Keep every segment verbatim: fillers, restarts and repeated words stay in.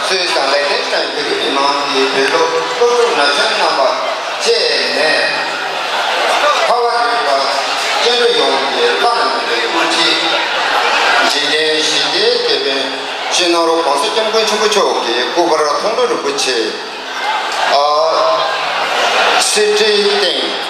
སྲོལ་དང་ལེགས་ལྡན་དང་བོད་རིགས་མི་མང་གི་བོད་སློབ་སློབ་ཕྲུག་ན་གཞོན་རྣམ་པ་བཅས་ནས། ཁ་བ་རི་པ་སྐྱེ་འགྲོ་ཡོངས་ཀྱི་བླ་ན་མེད་པའི་དབུ་ཁྲིད། འཇིག་རྟེན་ཞི་བདེའི་དེད་དཔོན་སྤྱི་ནོར་༸གོང་ས་༸སྐྱབས་མགོན་ཆེན་པོ་མཆོག་གི་སྐུ་པར་མཐོང་གྲོལ་རིན་པོ་ཆེ། ཨ། གསེར་ཁྲིའི་སྟེང་།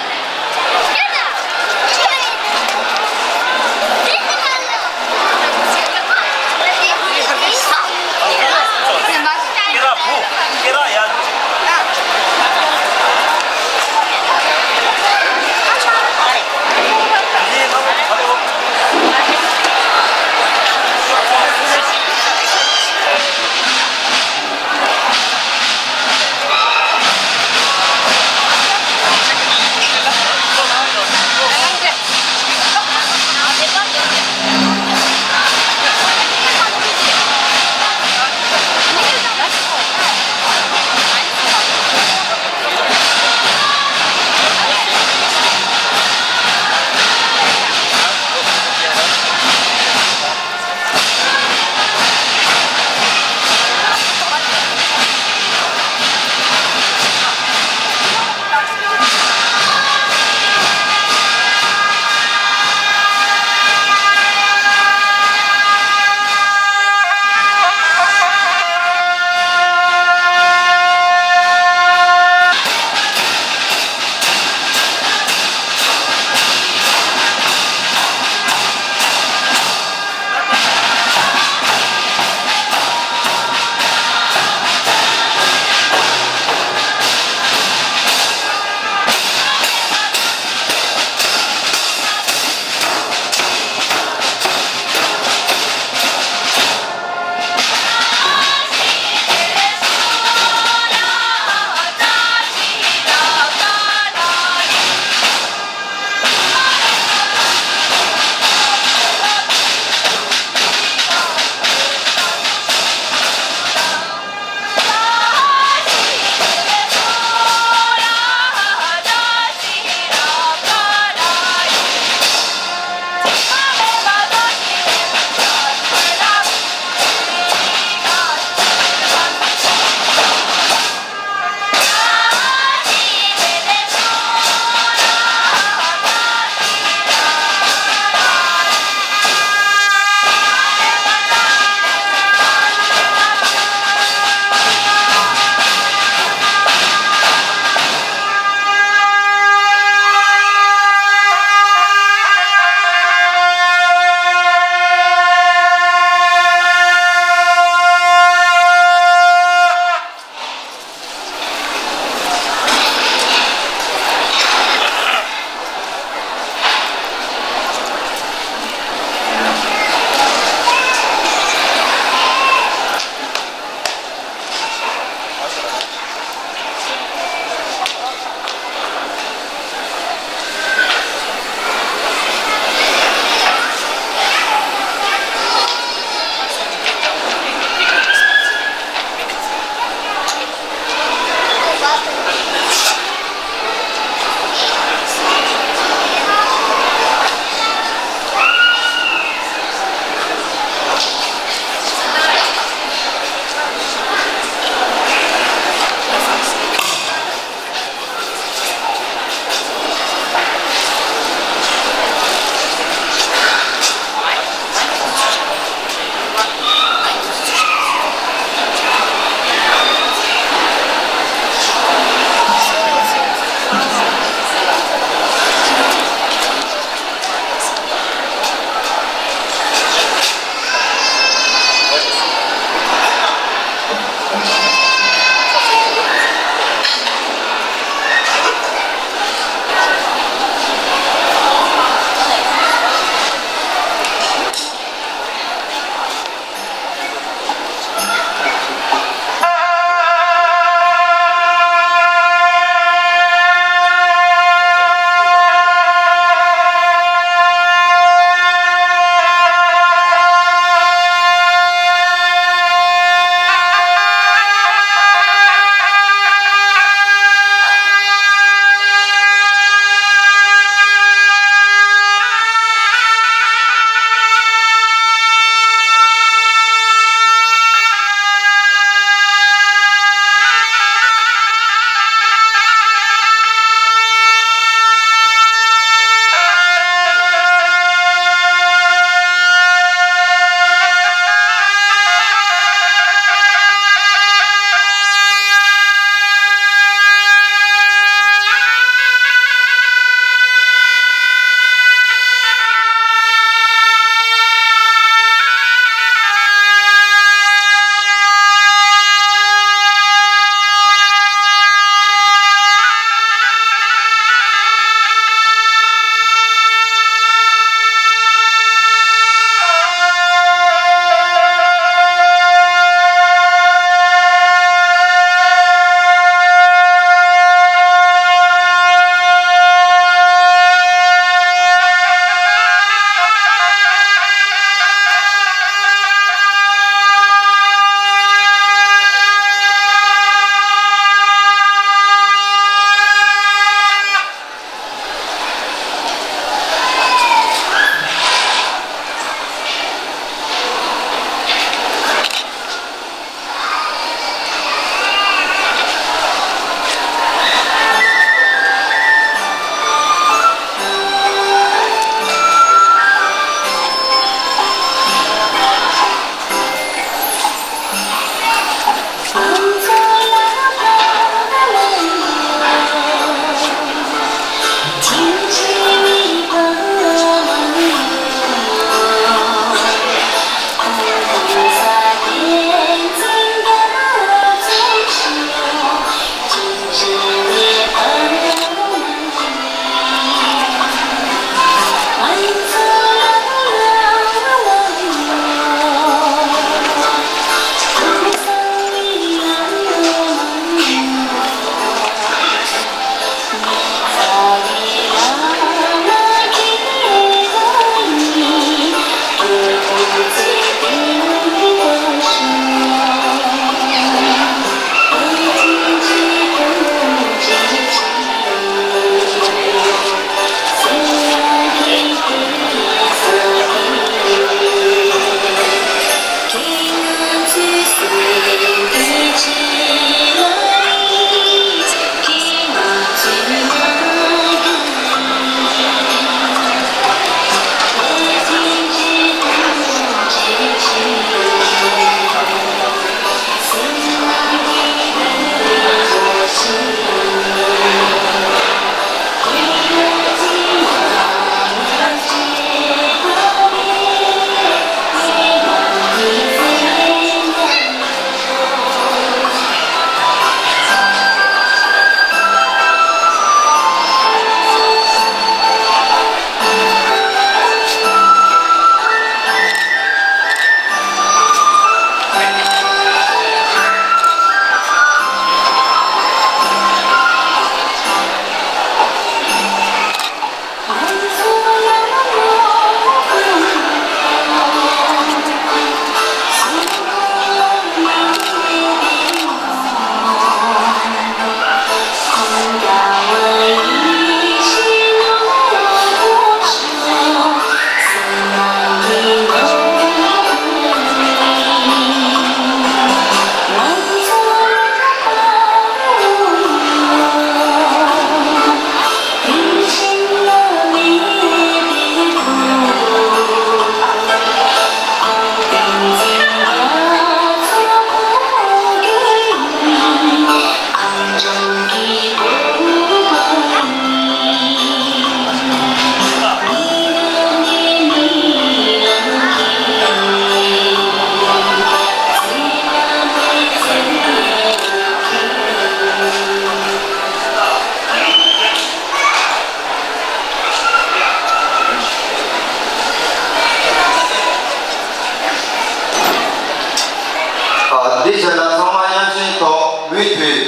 མུ་མཐུད་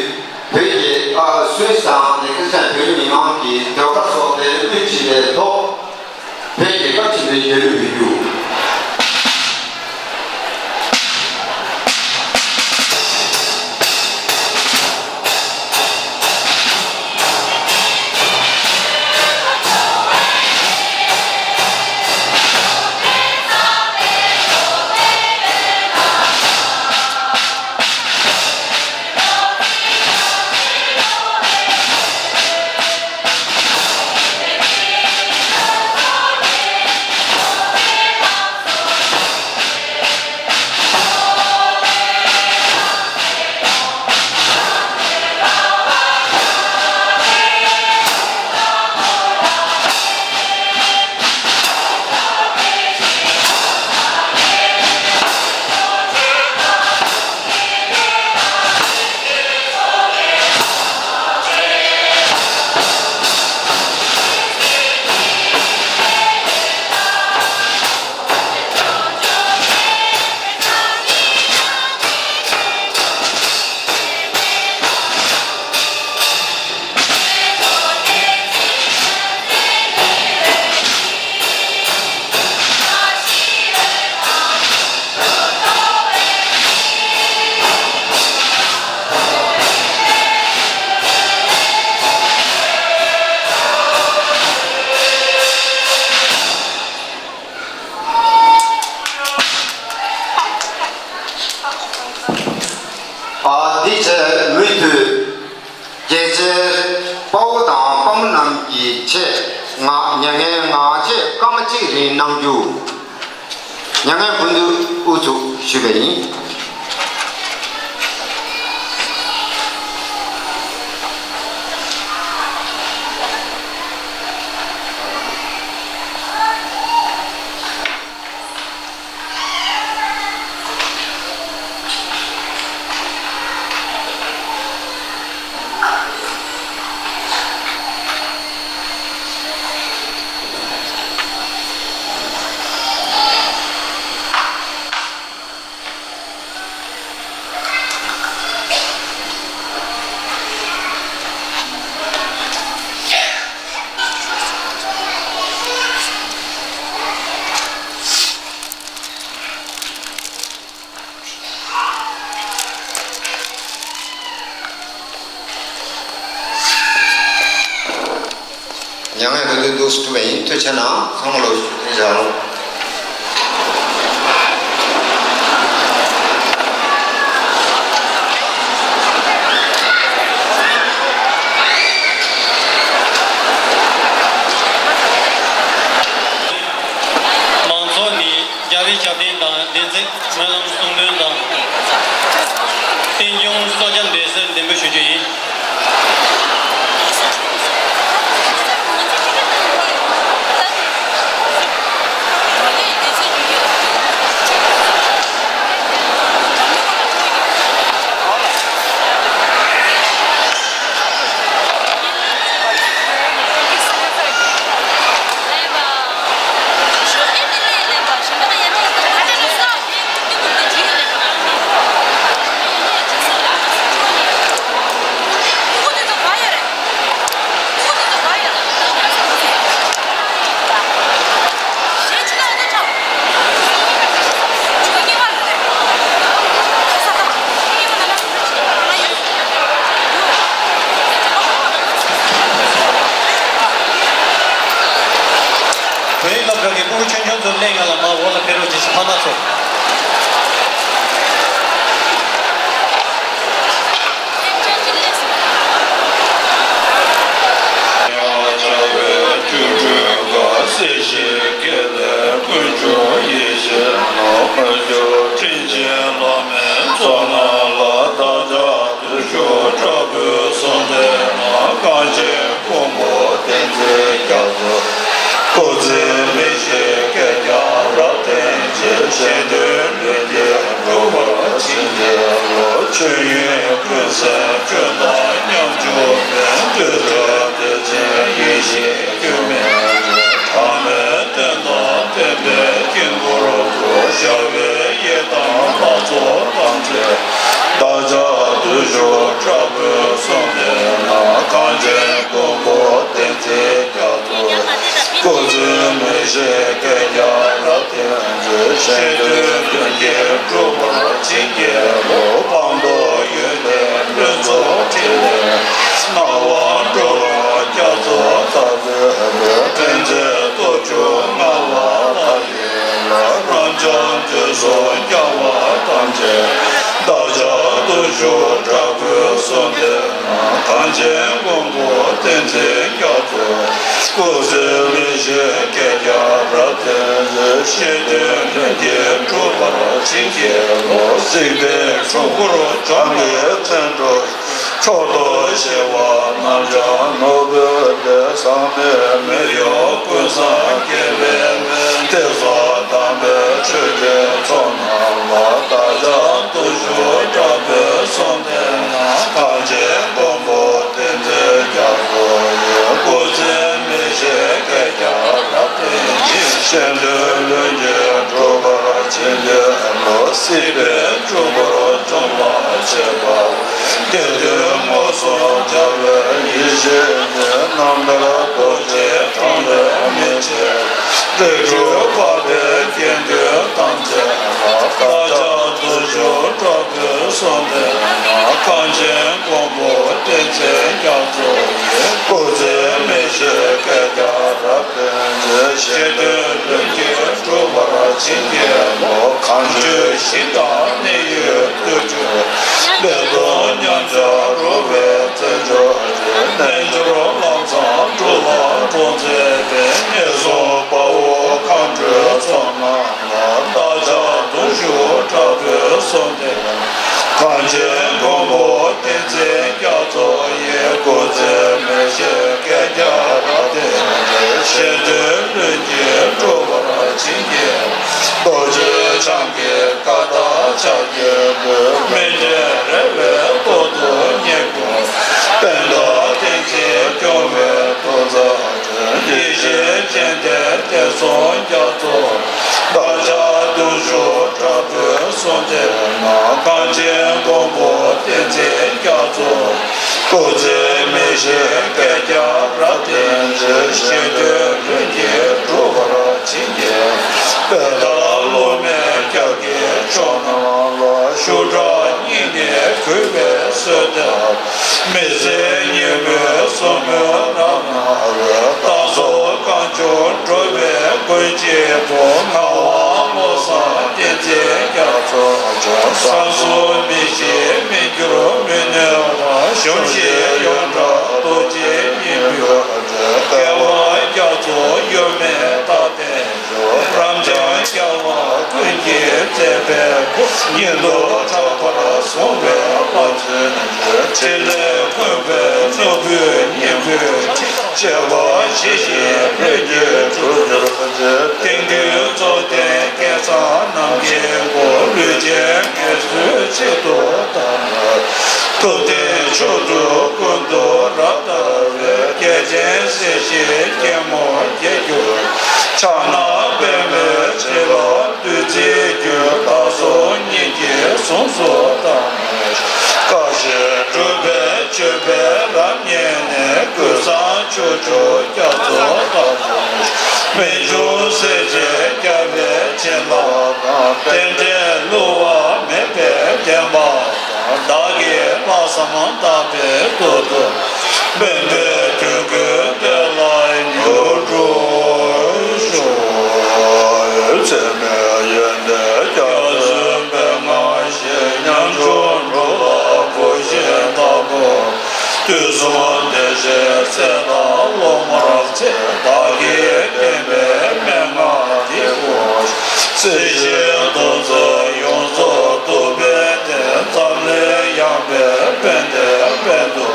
བོད་ཀྱི་ཨ་སུད་སི་དང་ལི་ཁི་སི་ཐན་བོད་མི་མང་གི་ཟློས་གར་སོགས་དེ་དབུས་ཆེ་བའི་ཐོག་བོད་ཀྱི་བཀའ་ཆེན་པོའི་རྒྱལ་གླུ་ཡོད་རྒྱུ། ཨ། འདི་བྱས་མུ་མཐུད་རྒྱལ་གཅེས་དཔའ་བོ་དང་དཔའ་མོ་རྣམས་ཀྱི་ཆེད་ང་མྱ་ངན་ངག་བཅད་སྐར་མ་གཅིག་རིང་གནང་རྒྱུ། མྱ་ངན་སྐུ་མདུན་དབུ་ཚུགས་ཞུས་པ་ཡིན། མྱ་ངན་སྐུ་མདུན་འདུག་སེ་གྲུབ་པ་ཡིན། ཐུགས་རྗེ་གནང་། ཚང་མ་ལོ་ཐུགས་རྗེ་གནང་། མང་ཚོགས་ནས་རྒྱལ་བའི་ཞབས་བརྟན་དང་བདེན་ཚིག་སྨོན་ལམ་གསུང་འདོན་དང་། རྟེན་འབྱུང་གསོལ་ཇ་འདེབས་སར་གདན་འབུལ་ཞུ་རྒྱུ་ཡིན། བོད་ཡིག་སློབ་གྲྭ་གི་སྤུ་གུ་ཆུང་ཆུང་ཚོ་སླེབས་ཡོང་ལ་མར་འོག་ལ་ཕེབས་རོགས་གྱིས་ཤིག་ཕ་མ་ཚོ། སྐུ་ཚེ་མི་ཤིགས་སྐད་རྒྱག་རབ་བརྟན་ཅིང་། གཞན་དོན་ལུས་འདི་འགྲུབ་པར་བྱིན་གྱིས་རློབས། ཆོས་དབྱིངས་ཀུན་གསལ་ཁྱོད་དང་མཉམ་བཞུགས་མོད། འདོད་ལྷ་བདེ་ཆེན་ཡེ་ཤེས་སྐྱོན་མེད་རྗེ། ཐ་མལ་གཏན་དང་བརྟེན་པའི་དཀྱིལ་འཁོར་དུ། ཤར་བའི་ཡེ་དམ་ལྷ་ཚོགས་ཐམས་ཅད་བདག་ཅག་ཏུ་ཞུགས། དྲག་པོས་གསུངས་ཏེ་ན། གངས་ཅན་མགོན་པོ་བསྟན་འཛིན་རྒྱ་མཚོ། སྐུ་ཚེ་མི་ཤིགས་བསྐལ་བརྒྱར་བརྟན་ཅིང་། གཞན་དོན་ལྷུན་གྱིས་གྲུབ་པར་བྱིན་གྱིས་རློབས། སྤངས་རྟོགས་ཡོན་ཏན་ལྷུན་གྱིས་འགྲིབ་པའི། སྣང་བ་འགྲོ་བའི་རྒྱ་མཚོ་ལྟ་བུའི་དཔལ། བསྟན་འཛིན་སྟོབས་བཅུ་མངའ་བ་ལྷ་ཡི་ལྷ། རབ་འབྱམས་དུས་གསུམ་རྒྱལ་བ་ཐམས་ཅད། བདག་ཅག་སྟོབས་ཞུགས་དྲག་པོས་གསུངས་ཏེ་ན། གངས་ཅན་མགོན་པོ་བསྟན་འཛིན་རྒྱ་མཚོ། སྐུ་ཚེ་མི་ཤིགས་བསྐལ་བརྒྱར་བརྟན་ཅིང་། གཞན་དོན་ལྷུན་གྱིས་གྲུབ་པར་བྱིན་གྱིས་རློབས། སྲིད་པའི་འཁྲུལ་འཁོར་འཇོམས་པའི་མཚོན་ཆ། མཆོག་ཏུ་གཤེགས་པ་རྣམ་བྱང་ནོར་བུའི་སྡེ། ཟག་མེད་མི་གཡོ་ཀུན་བཟང་རྒྱལ་བའི་སྨན། ཐེག་མཆོག་དམ་པའི་ཆོས་ཀྱི་མཚོ་རྣམས་ལ། བདག་ཅག་སྟོབས་ཞུགས་དྲག་པོས་གསུངས་ཏེ་ན། གངས་ཅན་མགོན་པོ་བསྟན་འཛིན་རྒྱ་མཚོ་ཡི། སྐུ་ཚེ་མི་ཤིགས་བསྐལ་བརྒྱར་བརྟན་ཅིང་། གཞན་དོན་ལྷུན་གྱིས་གྲུབ་པར་བྱིན་གྱིས་རློབས། སྲིད་པའི་འཁྲུལ་འཁོར་འཇོམས་པར་བྱེད་པ། དགེ་འདུན་མངོན་སུམ་མཇལ་བའི་ཡེ་ཤེས་ཀྱི། རྣམ་ཐར་རྡོ་རྗེ་གྲངས་ལས་མི་ཆེ། རིགས་དྲུག་འཕགས་པའི་དགེ་འདུན་ཐམས་ཅད་ལ། བདག་ཅག་སྟོབས་ཞུགས་དྲག་པོས་གསུངས་ཏེ་ན། གངས་ཅན་མགོན་པོ་བསྟན་འཛིན་རྒྱ་མཚོ་ཡི། སྐུ་ཚེ་མི་ཤིགས་བསྐལ་བརྒྱར་བརྟན་ཅིང་། གཞན་དོན་ལྷུན་གྱིས་གྲུབ་པར་བྱིན་གྱིས་རློབས། གངས་ཅན་ཞིང་དང་གནས་ཡུལ་དུ་གྱུར། ལེགས་སྟོང་མཉམ་གཞག་རོལ་པའི་རྩེར་འཇོག་ཅིང་། རྣལ་འབྱོར་ལམ་བཟང་འགྲོ་ལ་གྲོགས་མཛད་པའི། ངན་སོང་དཔའ་བོ་མཁའ་འགྲོའི་ཚོགས་རྣམས་ལ། བདག་ཅག་སྟོབས་ཞུགས་དྲག་པོས་གསུངས་ཏེ། གངས་ཅན་མགོན་པོ་བསྟན་འཛིན་རྒྱ་མཚོ་ཡི། སྐུ་ཚེ་མི་ཤིགས་བསྐལ་བརྒྱར་བརྟན་ཅིང་། གཞན་དོན་ལྷུན་གྱིས་གྲུབ་པར་བྱིན་གྱིས། རྡོ་རྗེ་འཆང་གི་བཀའ་དང་ཕྱག་རྒྱའི་མགོན། སྨིན་ཅིང་རལ་པའི་ཐོག་ཏུ་བསྙེན་བཀུར། པད་ཟླ་སྟེང་གཅིག་སྐྱོང་བའི་ཐུགས་རྩལ་ཅན། ཡེ་ཤེས་སྤྱན་ལྡན་བསྟན་སྲུང་རྒྱ་མཚོ། བདག་ཅག་སྟོབས་ཞུགས་དྲག་པོས་གསུངས་ཏེ་ན། གངས་ཅན་མགོན་པོ་བསྟན་འཛིན་རྒྱ་མཚོ། སྐུ་ཚེ་མི་ཤིགས་བསྐལ་བརྒྱར་བརྟན་ཅིང་། གཞན་དོན་ལྷུན་གྱིས་གྲུབ་པར་བྱིན་གྱིས། པད་ཟླ་ལྷུང་བཟེད་རྒྱ་མཚོའི་ཕྱོགས་རྣམས་ལ། ཤུགས་དྲག་སྙིང་ནད་འགོས་པའི་གསོས་འདེབས། མི་བཟད་སྙིང་པོའི་སོར་མོས་རབ་གནང་བའི། བདག་སོགས་གང་བྱུང་འགྲོ་བའི་མགོན་གཅིག་པུ། ངག་དབང་བློ་བཟང་བསྟན་འཛིན་རྒྱ་མཚོ་མཆོག། བསམ་སྲུང་མི་ཤིགས་མི་འགྱུར་མི་ནུབ་པ། གཞོམ་གཞིག་ཡོངས་གྲགས་རྡོ་རྗེ་སྙིང་པོའི་སྒྲ། རྒྱལ་བ་རྒྱ་མཚོ་གཡོ་མེད་རྟག་བརྟན། རབ་འབྱམས་རྒྱལ་བ་ཀུན་གྱི་མཛད་པའི་སྐུ། སྙིང་སྟོབས་དྲག་པོར་བཟུང་བའི་བླ་ཆེན་ཆོས། ཕྲིན་ལས་ཀུན་པའི་ནོར་བུའི་སྙིང་པོའི་ཁྲི། བྱེ་བ་བཞི་བཞིའི་ལྷུན་གྱིས་གྲུབ་གྱུར་ཅིང་། དེང་དུས་རྫོགས་ལྡན་བསྐལ་བཟང་ནམ་མཁའི་སྐུ། ལུས་ཅན་ངལ་གསོའི་ཆེད་དུ་བཏང་བའི། ཐུབ་བསྟན་ཕྱོགས་བཅུ་ཀུན་ཏུ་རབ་དར་བའི། རྒྱལ་ཆེན་སྲིད་ཞིའི་རྒྱལ་མོར་རྒྱལ་གྱུར། ཕྱག་ན་པདྨོའི་བྱིན་རླབས་བདུད་རྩིའི་རྒྱུན། བདག་སོགས་སྙིང་གི་གཟུངས་སུ་བཏང་བའི། བཀའ་བཞིན་སྒྲུབ་པའི་སྤྱོད་པས་རབ་མཉེས་ནས། ཀུན་བཟང་ཕྱོགས་བཅུར་རྒྱ་མཚོ་ལྟ་བུ། རྨད་བྱུང་སྲས་བཅས་རྒྱལ་བའི་བྱིན་རླབས་དང་། རྟེན་འབྲེལ་བསླུ་བ་མེད་པའི་བདེན་པ། བདག་གིས་ལྷག་བསམ་བཏབ་པའི་མཐུ་སྟོབས། འབད་པས་དོན་ཀུན་བདེ་ལ་མྱུར་འགྲུབ་ཤོག། འཚེ་མེད་ཡོན་ཏན་རྒྱ་མཚོའི་མན་ངག་བཞིན། ཉམ་ཆུང་འགྲོ་ལ་བུ་བཞིན་བདག་པོ། དུས་གསུམ་བདེ་གཤེགས་སྲས་དང་སློབ་མར་འཚེ། བདག་གིས་བསྟན་པའི་མན་ངག་འདི་བསྐུར། སྲིད་ཞིའི་རྡོ་རྗེ་ཡོངས་རྫོགས་ཐུབ་པའི་གཏེར། འཛམ་གླིང་ཡངས་པའི་དཔལ་ལྡན་དཔལ་དུ།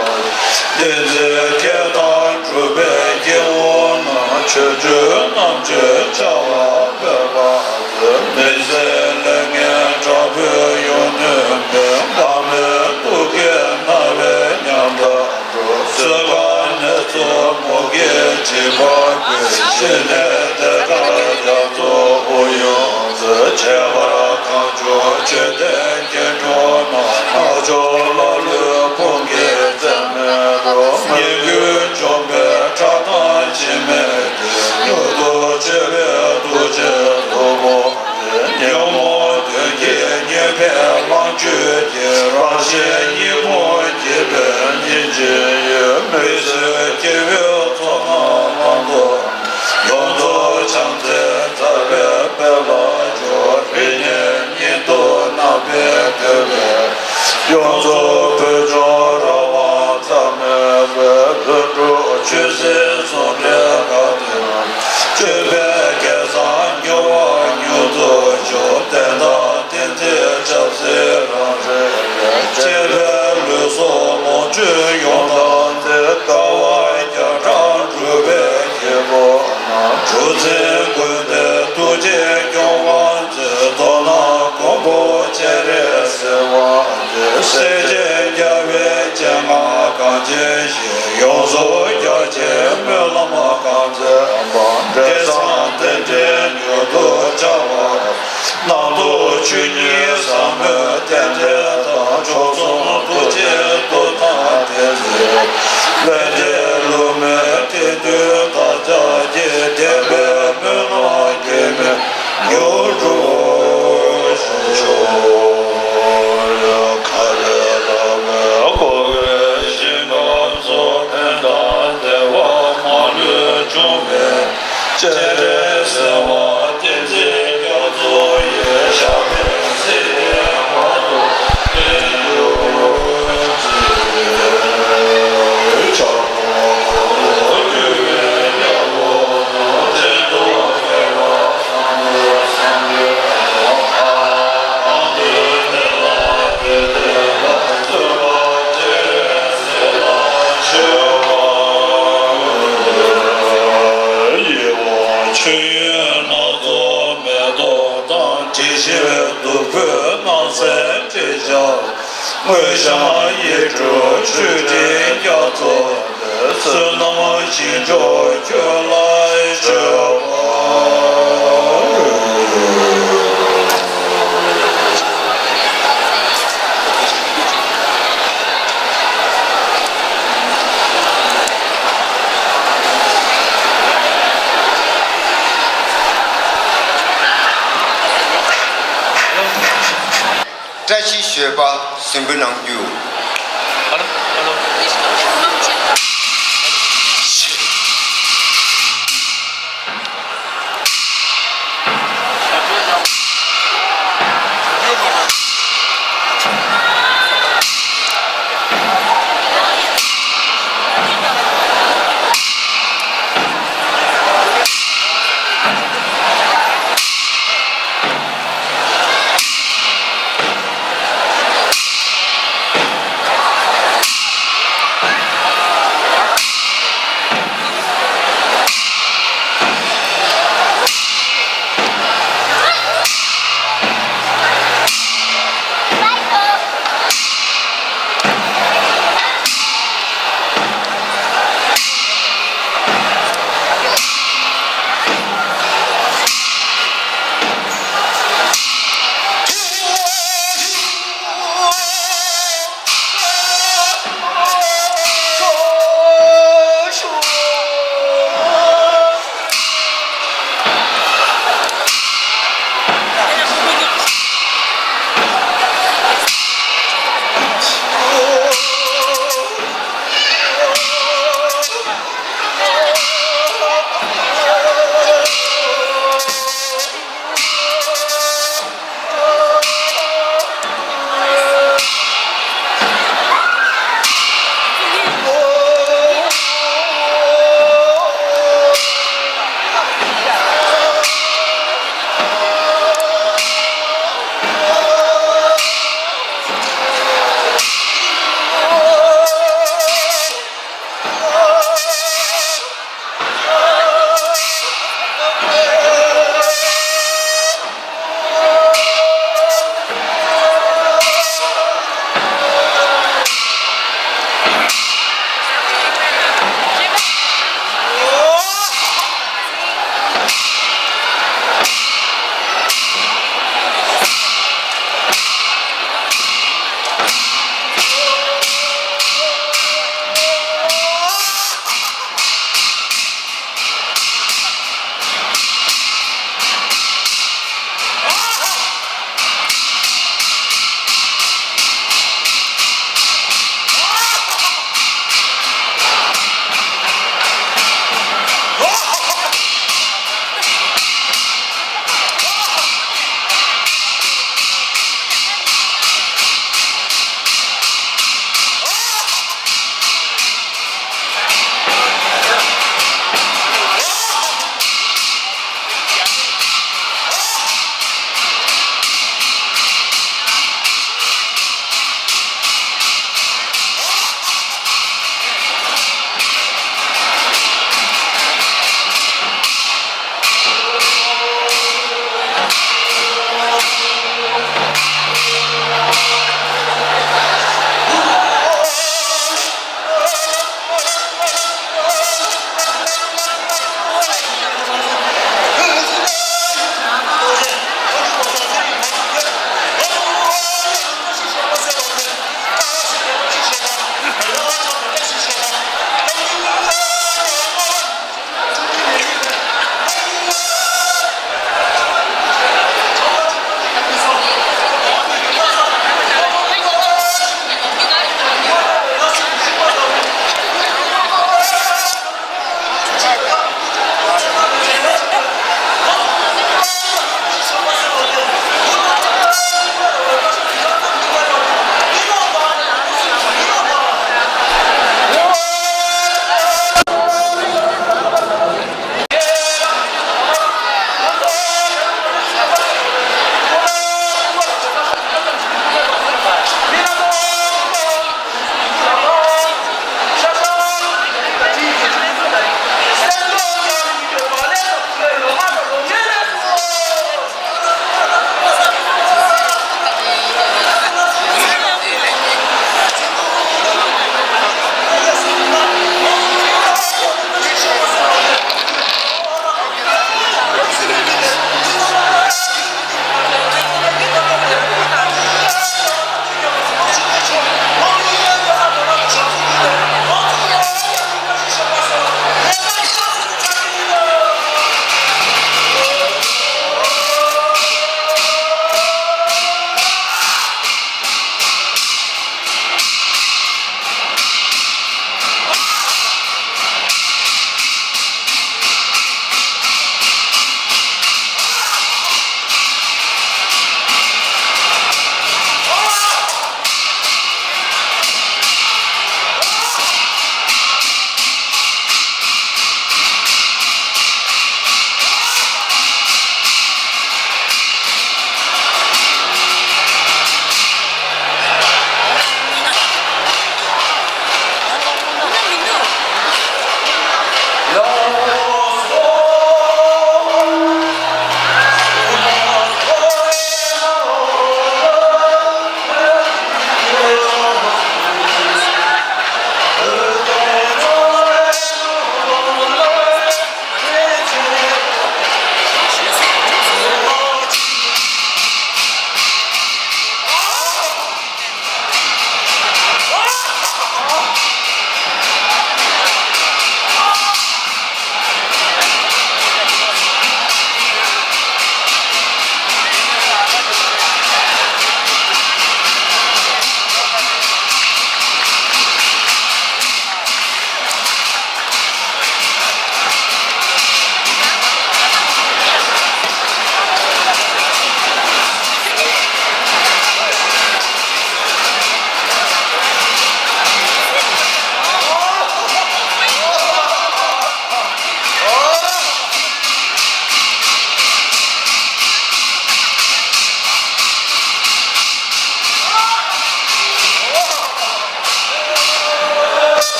བསྟན་འཛིན་བསྐྱེད་དང་སྒྲུབ་པའི་སྐྱེ་བོ་རྣམས། ཆོས་སྤྱོད་རྣམ་དཔྱོད་བྱ་བ་སྤེལ་བར་མཛོད། མི་བཟད་ལས་ངན་དྲག་པོས་ཡོངས་ནོན་པའི། བདག་མེད་རྟོག་གེའི་རྣ་བའི་ཉམས་དག་བཟོད་པ་ནེ་ཙོ་མུ་གེའི་འཇིགས་པ་ཀུན། ཞི་གནས་གདེངས་དཀར་རྒྱ་མཚོ་དབུ་ཡོངས་མཛེས། ཁྱད་པར་གང་བྱུང་མཆོད་རྟེན་སྐྱེ་འགྲོ་རྣམས། སྔགས་ཕྱོགས་ཀླ་ཀློའི་ཕུང་ སྐྱིད་པོ་སྐྱིད་པའི་སྙིང་རྗེ་ཡོད། མི་བཟོད་སྐྱེ་བོའི་ཚོགས་རྣམས་ལ་མཐོང་། ཡོངས་རྫོགས་བྱང་སེམས་རྩ་བའི་དཔལ་ལ་སྦྱོར། རིགས་ངན་སྙིགས་དུས་ནམ་མཁའི་དུས་ལས། ཡོངས་རྫོགས་བོད་ལྗོངས་རང་དབང་རྩ་མེད་པའི། ལྷུན་གྲུབ་ཆོས་སྲིད་ཟུང་འབྲེལ་དགའ་སྟོན། སྤྱོད་པའི་སྐལ་བཟང་མྱུར་བ་མྱུར་དུ་འབྱུང་། བསྟན་དང་བསྟན་འཛིན་ཆབ་སྲིད་རང་རེ་བའི། གཅེས་པའི་ལུས་སྲོག་ལོངས་སྤྱོད་ཡོངས་བདག་འཛིན། དཀའ་བ་བརྒྱ་ཕྲག་སྒྲུབ་པའི་རྒྱལ་པོ་རྣམས། གྲུ་གཟིངས་ཀུན་ལྡན་ཐུགས་རྗེའི་སྐྱོང་བ། མདོར་ན་མགོན་པོ་སྤྱན་རས་གཟིགས་དབང་ལྡན། སྲས་ཆེན་རྒྱལ་བའི་སྤྱན་སྔར་གངས་ཅན་ཞིང་། ཡོངས་སུ་རྒྱ་ཆེའི་སྨོན་ལམ་གང་མཛད་པ། འབྲས་བཟང་རྟེན་འབྲེལ་མྱུར་དུ་འཆར་བར། རྣམ་རྟོག་ཆོས་ཉིད་ཟབ་མོའི་རྟེན་འབྲེལ་དང་། མཆོག་ཟུང་ཐུགས་རྗེའི་མཐུ་དང་ལྡན་ཚེ། ལས་འབྲས་ལུགས་མེད་དེ་དུས་བདག་ཅག་གི། བདེན་པའི་སྨོན་ལམ་གེགས་མེད་མྱུར་འགྲུབ་ཤོག། ཁ་རས་ལ་བའི་གོ་བའི་ཞིང་ཁམས་སུ། ཕན་དང་བདེ་བ་མ་ལུས་འབྱུང་བའི། སྤྱན་རས་གཟིགས་དབང་བསྟན་འཛིན་རྒྱ་མཚོ་ཡི། ཞབས་པད་སྲིད་མཐའི་བར་དུ་བརྟན་གྱུར་ཅིག། ཆོས་དབྱིངས་སྣ་ཚོགས་མེ་ཏོག་དང་། དྲི་ཞིམ་བདུག་སྤོས་སྣང་གསལ་སྤྲིན་འཇམ། མངོན་ཤེས་ཡིད་སྤྲུལ་མཆོད་སྤྲིན་རྒྱ་མཚོ་ལས། བསོད་ནམས་ཞིང་མཆོག་ཁྱོད་ལ་མཆོད་པ། བཀྲ་ཤིས་ཞོལ་པ་གཟིམ་དཔོན་གནང་རྒྱུ།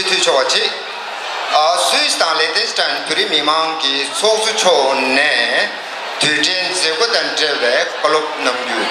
འཐུས་ཆོག་པ་བྱེད། ཨ། སུད་སི་དང་ལེག་ཏེན་སི་ཏན་བོད་རིགས་མི་མང་གི་ཚོགས་གཙོ་མཆོག་ནས་དུས་དྲན་མཛད་སྒོ་དང་འབྲེལ་བའི་བཀའ་སློབ་གནང་རྒྱུ།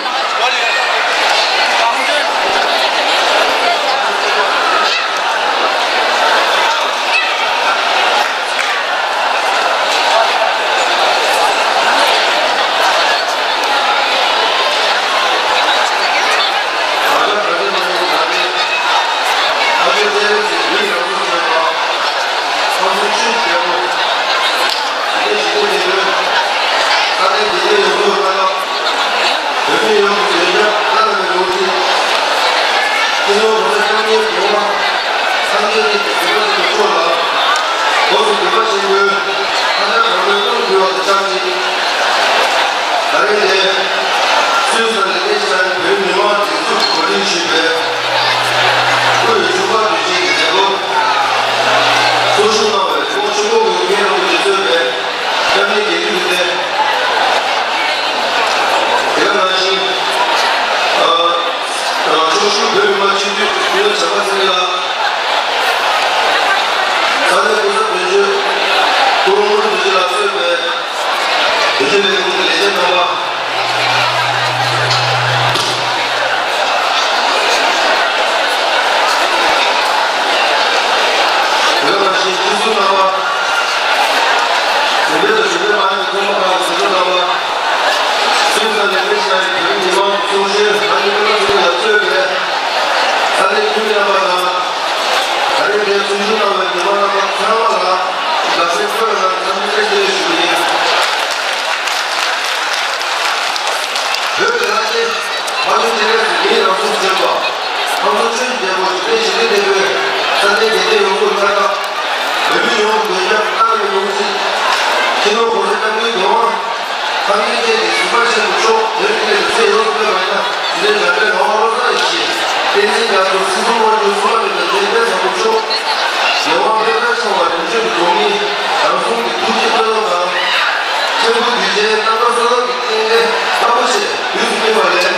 ད་རེས་འདིར་སུད་སི་ནས་ལེག་ཏེན་སི་ཏན་བོད་རིགས་མི་མང་སྒྲིག་འཛུགས་གོ་སྒྲིག་ཞུས་པའི་སྐུའི་ཆུ་ཁ་དུས་ཆེན་གྱི་མཛད་སྒོ་ཚོགས་ཞུགས་གནང་བའི་ལོ་ཆུ་ཁོག་གི་མཁན་རིན་པོ་ཆེ་གཙོས་པའི་སྐྱབས་གནས་དགེ་འདུན་གྱི་སྡེ། དེ་ག་ནང་བཞིན། ཨ། ཨ། ཚོགས་ཞུགས་བོད་མི་མང་སྤྱི་འཐུས་སྐུ་ངོ་བྱམས་པ་ཚེ་རིང་ལགས། ས་གནས་སྐུ་ཚབ་དོན་གཅོད་སྐུ་རོང་དངུལ་རྡོ་རྗེ་ལགས་གཙོས་པའི་དོན་གཅོད་ལས་ཁུངས་ཀྱི་ལས་བྱེད་རྣམ་པ། དེ་ག་ནང་བཞིན་སྤྱི་ཟུར་རྣམ་པ། གཞོན་པ་དང་གཞོན་པ་མ་ཡིན་པའི་ཚོགས་པ་ཁག་གི་ཟུར་པ་རྣམ་པ། སུད་སི་ནས་ལེག་ཏེན་སི་ཏན་བོད་མི་མང་ཚོགས་གཞོན་ཨ་ནེ་སྐུ་ངོ་ཚེ་རིང་ལགས་གཙོས་པའི་ས་གནས་འཐུས་མི་རྣམ་པ་དང་། ད་རེས་འདིར་ཚོགས་ཞུགས་གནང་བའི་མི་མང་རྣམ་པ་ཚང་མ་ལ་དགའ་སེམས་སྐྱོ་བའི་ངང་འཚམས་འདྲི་བཀྲ་ཤིས་བདེ་ལེགས་ཞུ་གི་ཡིན། བོད་ཀྱི་ལྷ་ཆེན་ཕག་གྲུ་སྤྱན་རས་གཟིགས་མིའི་རབ་གསུམ་བྱོན་པ། ཁམས་གསུམ་ཆོས་ཀྱི་རྒྱལ་པོ་འཇིག་རྟེན་ཞི་བདེའི་དེད་དཔོན་ས་སྟེང་རྒྱལ་བསྟན་ཡོངས་རྫོགས་ལ་བཀའ་བཏགས། བོད་མི་ཡོངས་ཀྱི་མགོན་སྐྱབས་རྣམ་གཉིས་ལོངས་སྤྱོད། སྤྱི་ནོར་༸གོང་ས་༸སྐྱབས་མགོན་གོ་འཕང་། ཐམས་ཅད་མཁྱེན་ཅིང་གཟིགས་པ་ཆེན་པོ་མཆོག་བོད་ཀྱི་སྐད་དུ་ཚེ་ཡོངས་སུ་བསྟན་པ་ཡིན་ན། འདིར་འཇམ་དཔལ་ངག་དབང་བློ་བཟང་ཡེ་ཤེས། བསྟན་འཛིན་རྒྱ་མཚོ། སྲིད་གསུམ་དབང་སྒྱུར་གསུམ་པ་མེད་པའི་རྗེ་དཔལ་བཟང་པོ་མཆོག་ལས་དབང་ཕེབས་མཐར་ཕྱིན་པ་རིམ་བྱོན་གྱི་གདོང་མི་རང་གསུམ་གྱི་ཐུགས་བསྐྱེད་བསྟོད་བསྔགས་དང་། ཆེན་པོ་གདུལ་བྱའི་རྣམ་པར་སོལ་རས་ཀྱི་རྟེན་འབྲེལ་རྟག་པ་ཆེ་དུས་སུ་བསྟན་པ་ལས།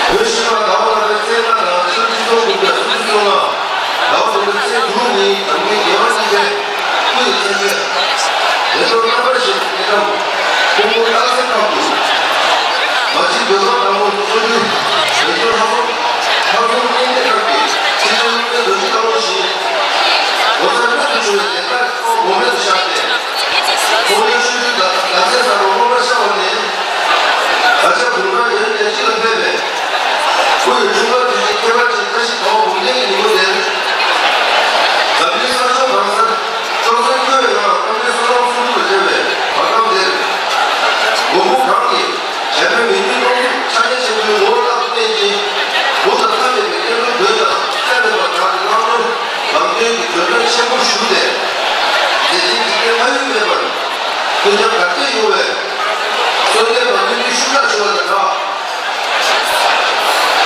བོད་ཤིང་མ་ཟླ་བ་ལྔ་པའི་ཚེས་ལྔ་དང་ཕྱི་ལོ་ཆིག་སྟོང་དགུ་བརྒྱ་སུམ་ཅུ་སོ་ལྔ་ཟླ་བ་དགུ་པའི་ཚེས་དྲུག་ཉིན་འཇམ་མགོན་རྒྱལ་བ་ཡིད་བཞིན་སྐུ་ཡི་མཚན་བརྗོད། དེ་ཚོ་རྣམ་པར་ཤེས་པའི་སྐྱེ་ཁམས་སྐུ་ངོ་སྟག་འཚེར་ཁ་ཐུག་མ་གཅིག་བོད་ཁམས་དྭངས་མོ་ཆོ་འཕྲུལ་བོད་ལྗོངས་ལྷ་ཁང་ལྷ་ཁང་གཉན་གཟིགས་ཁག་གི་ཕྱི་དྲིལ་སློབ་དཔོན་རྡོ་རྗེ་དཀར་པོ་བཞིན། ལོ་གསར་སྨོན་དུ་ཆུ་བའི་ལས་ཀར་ཐོག་འགོ་མེད་དུ་བཞག་སྟེ། ཚོགས་འདུའི་ཤུལ་ལུས་ཟླ་ཟླ་མཚན་གསར་པ་སྔོན་མ་ཤར་བ་ནས། ད་ཆ་དགུང་གྲངས་ཡར་བརྒྱད་ཅུ་ལ་ཕེབས་པའི། སྐུ་ཡི་འཁྲུངས་སྐར་དུས་ཆེན་ཁྱད་པར་ཅན་བཀྲ་ཤིས་ཟླ་བ་འབུམ་ལྡན་གྱི་ཉིན་མོ་དེར། འཛམ་གླིང་ས་ཕྱོགས་གང་སར་སྲོག་འཛིན་བསྐུལ་བའི་ངང་རྣམ་འདྲེན་སོ་ནམ་སྲུང་སྐྱོབ་ལ་བྱོན་པའི་བར་ཁམས་དེར། མགོན་པོ་གང་གིས་བྱམས་པའི་མི་མཐུན་སྟོང་གཟུགས་ཕྱག་རྒྱ་ཆེན་པོའི་ངོ་བོ་རྟག་ཏུ་བསྟན་ཅིང་། ལུགས་དང་མཐུན་པའི་སྐྱེ་འགྲོའི་དོན་དང་བཅས་པའི་བར་དག་གི་བླང་དོར་ལམ་སྟོན་གྱི་བརྗོད་དོན་ཆེན་པོ་ཞུས་ཏེ། མཛད་འཕྲིན་འཇིག་རྟེན་ལྷ་ཡུལ་མེད་པར་ཀུན་ཁྱབ་དར་རྒྱས་ཡོང་བའི་གསོལ་འདེབས་དང་སྨོན་འདུན་ཤུགས་དྲག་ཞུ་བ་དང་སྦྲགས།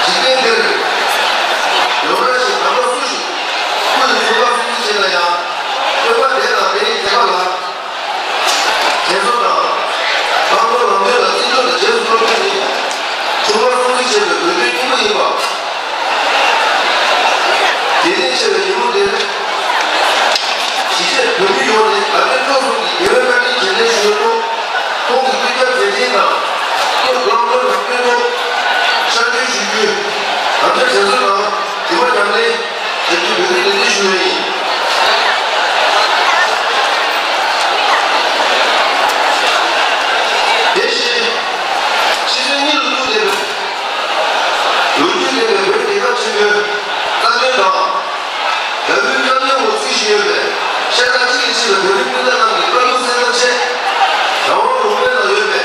འཇིག་རྟེན་འདིར་ཡོངས་གྲགས་ཤིང་དམ་པ་སུ་ཞིག་སྐུ་ཡི་འཁྲུངས་སྐར་སྲུང་བརྩི་བྱེད་ན་ཡང་། སྟོན་པ་དེ་དང་དེ་ཡི་བྱེད་པ་ལ། དྲན་གསོ་དང་། བླང་དོར་ལམ་སྟོན་ལ་བརྩི་འཇོག་དང་རྗེས་སུ་སློབ་ཁྲིད་ནི། འཁྲུངས་སྐར་སྲུང་བརྩི་བྱེད་པའི་དགོས་འདུན་སྙིང་པོ་ཡིན་པ། གལ་གནད་ཆེ་བའི་ཉིན་མོ་འདིར། གཞིས་བྱེས་བོད་མི་ཡོངས་ནས་དགའ་ལྡན་ཕྲུ་གུ་གསུམ་གྱི་རྒྱལ་བའི་བཀའ་དྲིན་རྗེས་དྲན་ཞུ་བའི་ཐོག་ཁོང་གི་སྐུ་ཚེ་མཛད་འཕྲིན་དང་། སྐུ་བླང་དོར་ལམ་སྟོན་ཐོག་ཤར་བསྐྱོད་ཞུ་རྒྱུའི་དམ་བཅའ་དྲན་གསོ་དང་དྲི་བ་ཉམས་ལེན་བྱ་རྒྱུའི་འབོད་སྐུལ་ནན་ཏན་ཞུ་བ་ཡིན། དེ་བཞིན་ཕྱི་ཚུལ་གཉིས་ལ་གཏུགས་ཏེ། ལོ་རྒྱུས་ལྡན་པའི་བོད་རྒྱལ་ཁབ་ཆེན་པོའི་རྩ་དོན་དང་། ཟླ་འོད་རྣམ་གླིང་འོག་བརྩིགས་བཞིན་ཡོད་པའི་ཤ་ཁྲག་གཅིག་ལས་མཆེད་པའི་བོད་རིགས་སྤུན་ཟླ་རྣམས་ཀྱི་བཀའ་སློབ་གསན་ཐབས་ཆེད། རང་དབང་ལུང་པའི་ནང་ཡོད་པའི་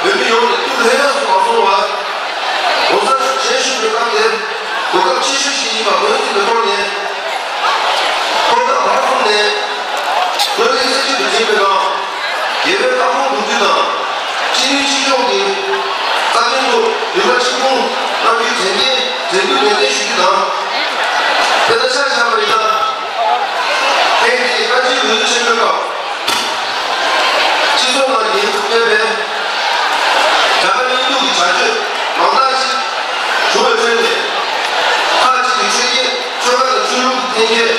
བོད་མི་ཡོངས་ནས་ཐུགས་ལྷོད་ལྷོད་སུ་མ་སོང་བར། ༸གོང་ས་མཆོག་ཞལ་བཞུགས་པའི་སྐབས་དེར་གོ་སྐབས་ཆེ་ཤོས་ཤིག་ཡིན་པ་ངོས་འཛིན་གྱི་ཐོག་ནས། ཐོག་མཐའ་བར་གསུམ་ནས་སྔོན་ལ་སྲིད་བྱུས་དང་མཐུན་པའི་ངང་། རྒྱལ་བའི་བཀའ་དགོངས་མདོར་བསྡུས་དང་། སྤྱི་མཐུན་སྤྱི་ཕྱོགས་ཀྱི་རྩ་དོན་ཐོག་ལུས་ཕར་ཕྱིར་འཁུར་གནང་རྒྱུའི་དྲན་རྟེན་དྲན་སྐུལ་ནན་ཏན་ཞུ་རྒྱུ་དང་། དཔེར་ན་ཆ་བཞག་པ་ཡིན་ན། ཐེངས་འདིའི་བཀའ་སྤྱིའི་འོས་བསྡུ་ཆེན་མོའི་སྐབས། སྤྱི་ཚོགས་ནང་ཉེ་དུ་སྤེལ་བའི་རྒྱ་གར་གཉིས་ལུགས་ཀྱི་བྱ་སྤྱོད་མང་དག་ཅིག་བྱུང་བའི་ཁྲོད་ནས། ཁག་ཅིག་གིས་ཆོས་ཀྱི་ཆོལ་ཁ་དང་ཆོས་ལུགས་ཀྱི་འཐེན་འཁྱེར།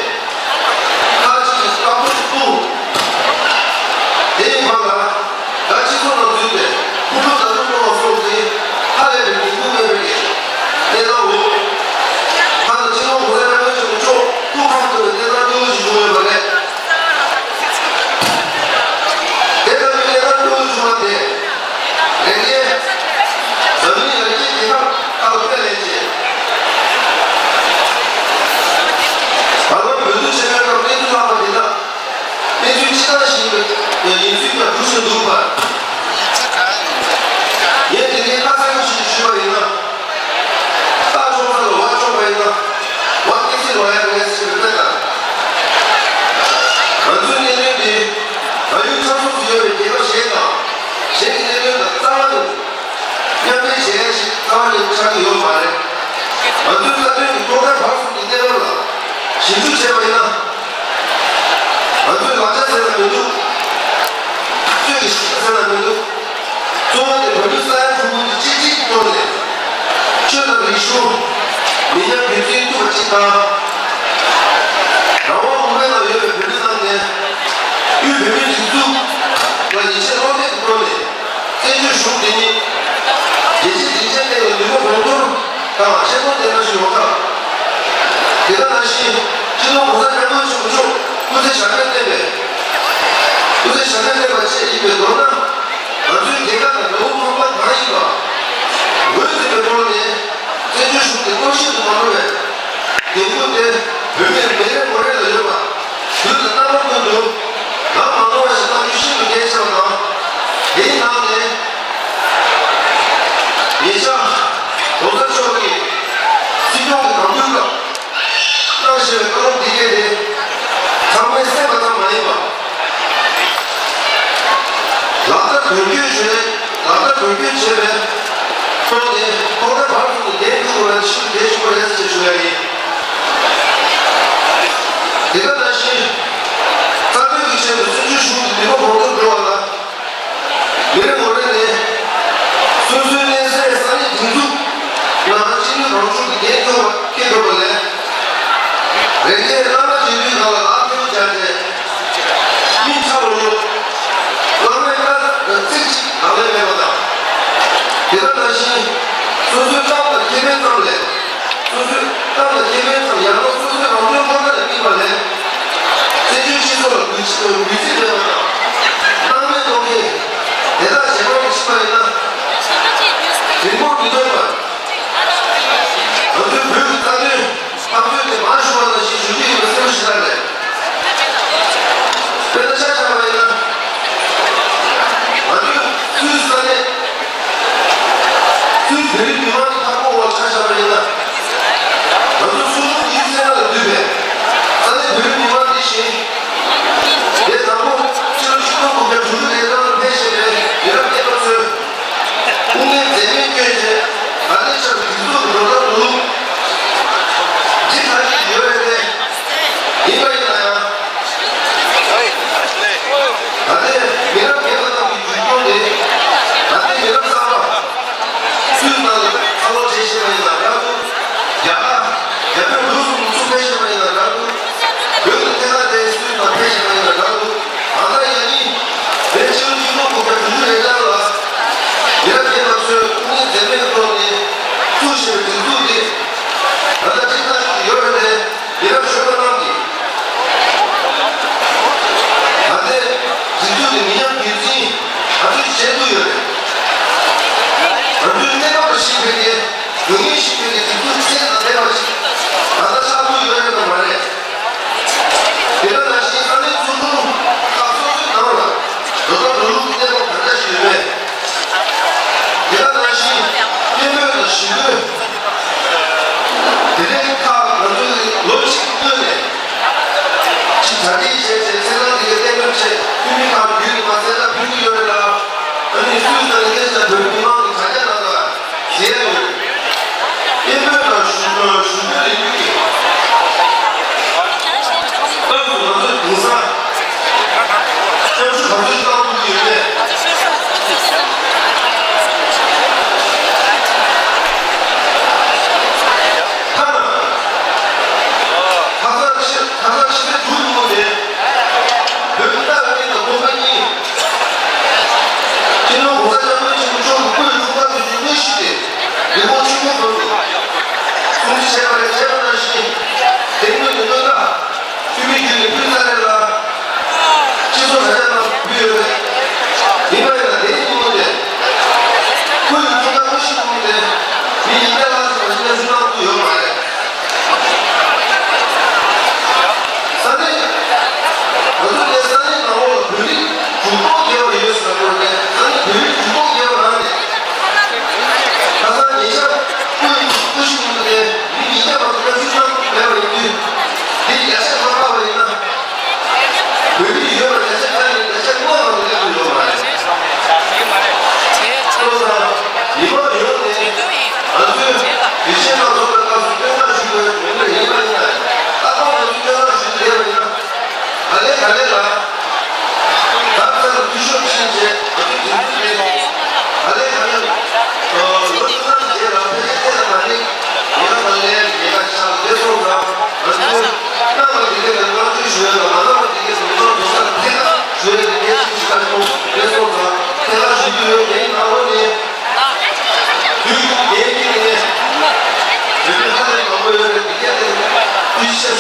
ཆགས་ཀྱི་ཡོད་མ་རེད། ང་ཚོའི་རྩ་དོན་གྱི་ཐོག་མཐའ་བར་གསུམ་གྱི་གནས་བབ་ལ་ཞིབ་འཇུག་བྱས་པ་ཡིན་ན། ང་ཚོའི་ལག་ཆ་ཟེར་ལ་མི་འདུག་གཙོས་ཀྱི་ཞིབ་འཇུག་ཟེར་ལ་མི་འདུག་གཙོ་བོ་ནི་བོད་མི་ས་ཡ་དྲུག་གི་གཅིག་གཅིག་གི་ཐོག་ནས་ཆོས་དང་རིག་གཞུང་། མི་ཉམས་རྒྱུན་འཛིན་ཐུབ་པ་གཅིག་དང་། རང་དབང་ལུང་པའི་ནང་ཡོད་པའི་བོད་མི་རྣམས་ནས་དབུས་བོད་མིའི་སྒྲིག་འཛུགས་ལ་ཡིད་ཆེས་བློ་གཏད་ཀྱི་ཐོག་ནས། བཙན་བྱོལ་གཞུང་འདི་ཉིད་རྒྱལ་སྤྱིའི་སྡིངས་ཆའི་སྟེང་ལ་ནུས་པ་གོང་མཐོར་དང་ཁྱད་པར་ལྡན་པ་ཞིག་ཡོང་ཐབས། དེ་ག་ནང་བཞིན་སྤྱི་ནོར་༸གོང་ས་༸སྐྱབས་མགོན་ཆེན་པོ་མཆོག་སྐུ་ཚེ་ཞབས་པད་བརྟན་པའི། སྐུ་ཚེ་ཞབས་པད་བརྟན་པ་བཅས་ཡིན་པའི་མདོར་ན། ང་ཚོའི་རྒྱལ་ཁབ་དང་རྒྱལ་བ་ཚོགས་པ་གང་ཡིན་པ་ངོས་འཛིན་པའི་ཐོག་ནས། བཙན་བྱོལ་གཞུང་དེ་སྔོན་བཞིན་དུ་མ་འགྲོ་བའི་འགན་ཁུར་དེ་བོད་མི་མི་རེ་ངོ་རེ་ལ་ཡོད་པ། དུས་དང་རྣམ་པ་ཀུན་ཏུ་ལམ་མ་ནོར་བ་ཞིག་གནང་རྒྱུ་ཤིན་ཏུ་གལ་ཆེ་བ་དང་། དེའི་ནང་ནས་ཉེ་ཆར་༸གོང་ས་མཆོག་གིས་སྲིད་སྐྱོང་གི་དམ་འབུལ་སྐབས་གནང་བཞིན་པའི་བཀའ་སློབ་འདི་གས་དེ་ཚང་མས་གསན་པ་ཙམ་མ་ཡིན་པ། ལག་བསྟར་དོན་འཁྱོལ་བྱས། ལག་བསྟར་དོན་འཁྱོལ་བྱས་པའི་ཐོག་ནས་ཐོག་མཐའ་བར་གསུམ་དུ་འགན་འཁུར་དགོས་པ་ནི་ཤིན་ཏུ་གལ་ཆེན་པོ་རེད་ཅེས་ཞུ་ཡ་ཡིན། དེ་ག་ནང་བཞིན་རྩ་དོན་གྱི་ཆེད་དུ་བཙན་བྱོལ་གཞུང་གི་ནུས་པ་གོང་མཐོར་འགྲོ་བ་ལ། མི་རེ་ངོ་རེ་ནས་སོ་སོའི་གནས་སའི་ས་གནས་སྒྲིག་འཛུགས་ནང་སྤྱི་ནོར་གོང་མ་མཆོག་གི་འགན་འཁྱེར་བ་འཁྱེར་དགོས་པ་ལས། རེ་འགའི་བླ་མ་དགེ་འདུན་ཁག་ལ་ཨ་ཕེབས་བྱས་ཏེ། མི་ཚ་བོ་ཉོ། བླ་མའི་བཀའ་ཚིག་གཅིག་ལག་ལེན་མེད་པ་དང་། དེ་དག་ནང་བཞིན་སོ་སོའི་གཏམ་དང་ཁེ་ཕན་ཙམ་ལས། སོ་སོའི་གཏམ་དང་ཁེ་ཕན་ཙམ་ཡང་ན་སོ་སོའི་རང་དོན་ཁོ་ན་ལ་དམིགས་པ་ལས། བཙན་བྱོལ་སྤྱི་ཚོགས་ལ་གུས་བརྩི་གུས་བརྩི་མེད་པ་དང་། སྣང་མེད་གཏོང་མཁན་དེ་དག་ཞེ་པོ་ཅིག་ཕྱིན་པ་ཡིན་ན། རིང་པོར་མི་ཐོན་པར། ང་ཚོའི་བོད་ཀྱི་རྩ་དོན། འཐབ་རྩོད་དེ་མང་ཤོས་པ་ནང་བཞིན་ཞུ་རྒྱུ་ཡིན་པ་གསལ་པོ་ཞིག་ལ་རེད། དཔེར་ན་ཆ་བཞག་པ་ཡིན་ན། ང་ཚོས་སུད་སི་ས་གནས། སུད་སི་བོད་རིགས་མི་མང་གི་མཐའ་འཁོར་འོག་ཆ་བཞག་པ་ཡིན་ན། ང་ཚོ་སུད་སི་ཡིག་ཚན་ལ་འདུས་པའི་ས་གནས་བོད་རིགས་མི་མང་འདི་བཞིན། དེ་དང་པོ་ཕྱི་ལོ་ཆིག་སྟོང་དགུ་བརྒྱ་དྲུག་ཅུ་རེ་གྲངས་ལ་ཕེབས་བཞིན་པའི་མི་རབས་རྒན་པ་ཚོས། དབུ་མའི་མཛད་མིས་བསྐྱོན་བྱས་ད་ལྟའི་ཆར་སྒྲིག་འཛུགས་ཀྱི་ལོ་ལྟར་དུ་འགྲིག་ཐག་ཆོད་ཡོད་རེད་དེ། ཡིན་པ་ཡིན་ན་ཡང་། ད་ལྟའི་མི་རབས་རྒན་པ་རྣམས་ཀྱི་རྒྱུན་སྐྱོང་དེ་ད་ལྟའི་མི་རབས་གསར་པ་སུད་ནང་ལ་ཚ་བོ་བྱེད་བཞིན་པ་ཡིན་ན་འདྲ་འདུག་རྒྱ་གར་རྒྱ་བོད་ལུགས་སུ་ཚུགས་ཕེབས་བཞིན་པ་ཡིན་ན་འདྲ་འདུག་བོད་ཀྱི་ཐད་ཀར་དེ་སུད་ནང་ཕེབས་བཞིན་པ་ཡིན་ན་འདྲ་འདུག་ང་ཚོ་ཡང་ནི་བོད་ཕྱི་ལོ་ཆིག་སྟོང་དགུ་བརྒྱ་དྲུག་ཅུ་རེ་གྲངས་ལ་མི་རབས་རྒན་པ་ཚོས་དབུ་མའི་མཛད་མིའི་ཐོག་ནས་བཙུགས་བཞིན་པའི་སྒྲིག་འཛུགས་འདི་ང་ཚོ་སྒྲིག་ཐག་ཆོད་ཀྱི་ཡོད་རེད་དེ། མི་རབས་གཞོན་པ་རྣམས་ཀྱིས་ད་ལྟའི་སྒྲིག་འཛུགས་འདི་མི་ཉམས་རྒྱུན་འཛིན་ང་ཚོས་བྱེད་ཐུབ་ཡོད་རེད། ང་ཚོའི་གནས་བབ་ལ་གཞིགས་པའི་གི་དོན་སྙིང་ཞིག་ཡོད་པའི་སྒྲིག་འཛུགས་ཚད་དང་ལྡན་པ་ཞིག་ད་ལྟ་ཆགས་ཐུབ་ཡོད་རེད་དམ་མ་རེད། དེ་ག་ནང་བཞིན་ས་གནས་ཚོགས་ཆུང་ཁག་སོ་སོའི་ནང་ལ་འགྲོ་སྟངས་འགྲོ་ལུགས་ཀྱི་གནས་བབ་ག་འདྲ་ཞིག་ཡོད་མེད། དེ་ག་ནང་བཞིན་སྐད་འབོད་དང་ཞི་རྒོལ། དེ་རིང་ཁག་ང་ཚོས་ལོ་གཅིག་སྔོན་ནས་ཅིག་གྲ་སྒྲིག་བྱས་ཏེ་གསལ་བསྒྲགས་འདི་གའི་གཏན་འབེབས་བྱས། འཐུས་མི་ཁག་བརྒྱུད་དེ་མར་གསལ་བསྒྲགས་ཕུལ་གྱི་ཡོད་རེད་ལ། ཨ་ནི་སུད་སི་དང་ཨིན་ལན་དང་བོད་མི་མང་གིས་ག་རྒྱ་གནང་དང་ཞུ་ཡ་ཡོད། སྐད་འབོད་དང་ཞུ་ཞུ་འབོད་ལས་འགུལ་གྱི་སྐབས་སུ་ང་ཚོས་དེང་སང་སྐྱབས་ཞུ་ག་ཚོད་ཅིག་བཏང་ཐུབ་ཀྱི་ཡོད་མེད། ཁ་ན། ཁ་སང་ཕྱི་ཁ་སང་ཕྱི་ཚེས་དྲུག་ཉིན་མོ་དེ། བོད་ཀྱི་ཏཱ་ལའི་དང་ཀོང་ཀ་གཉིས། སྤྱི་ནོར་༸གོང་ས་༸སྐྱབས་མགོན་ཆེན་པོ་མཆོག་གི་སྐུའི་འཁྲུངས་སྐར་དུས་ཆེན་དངོས་གཞི་དེ་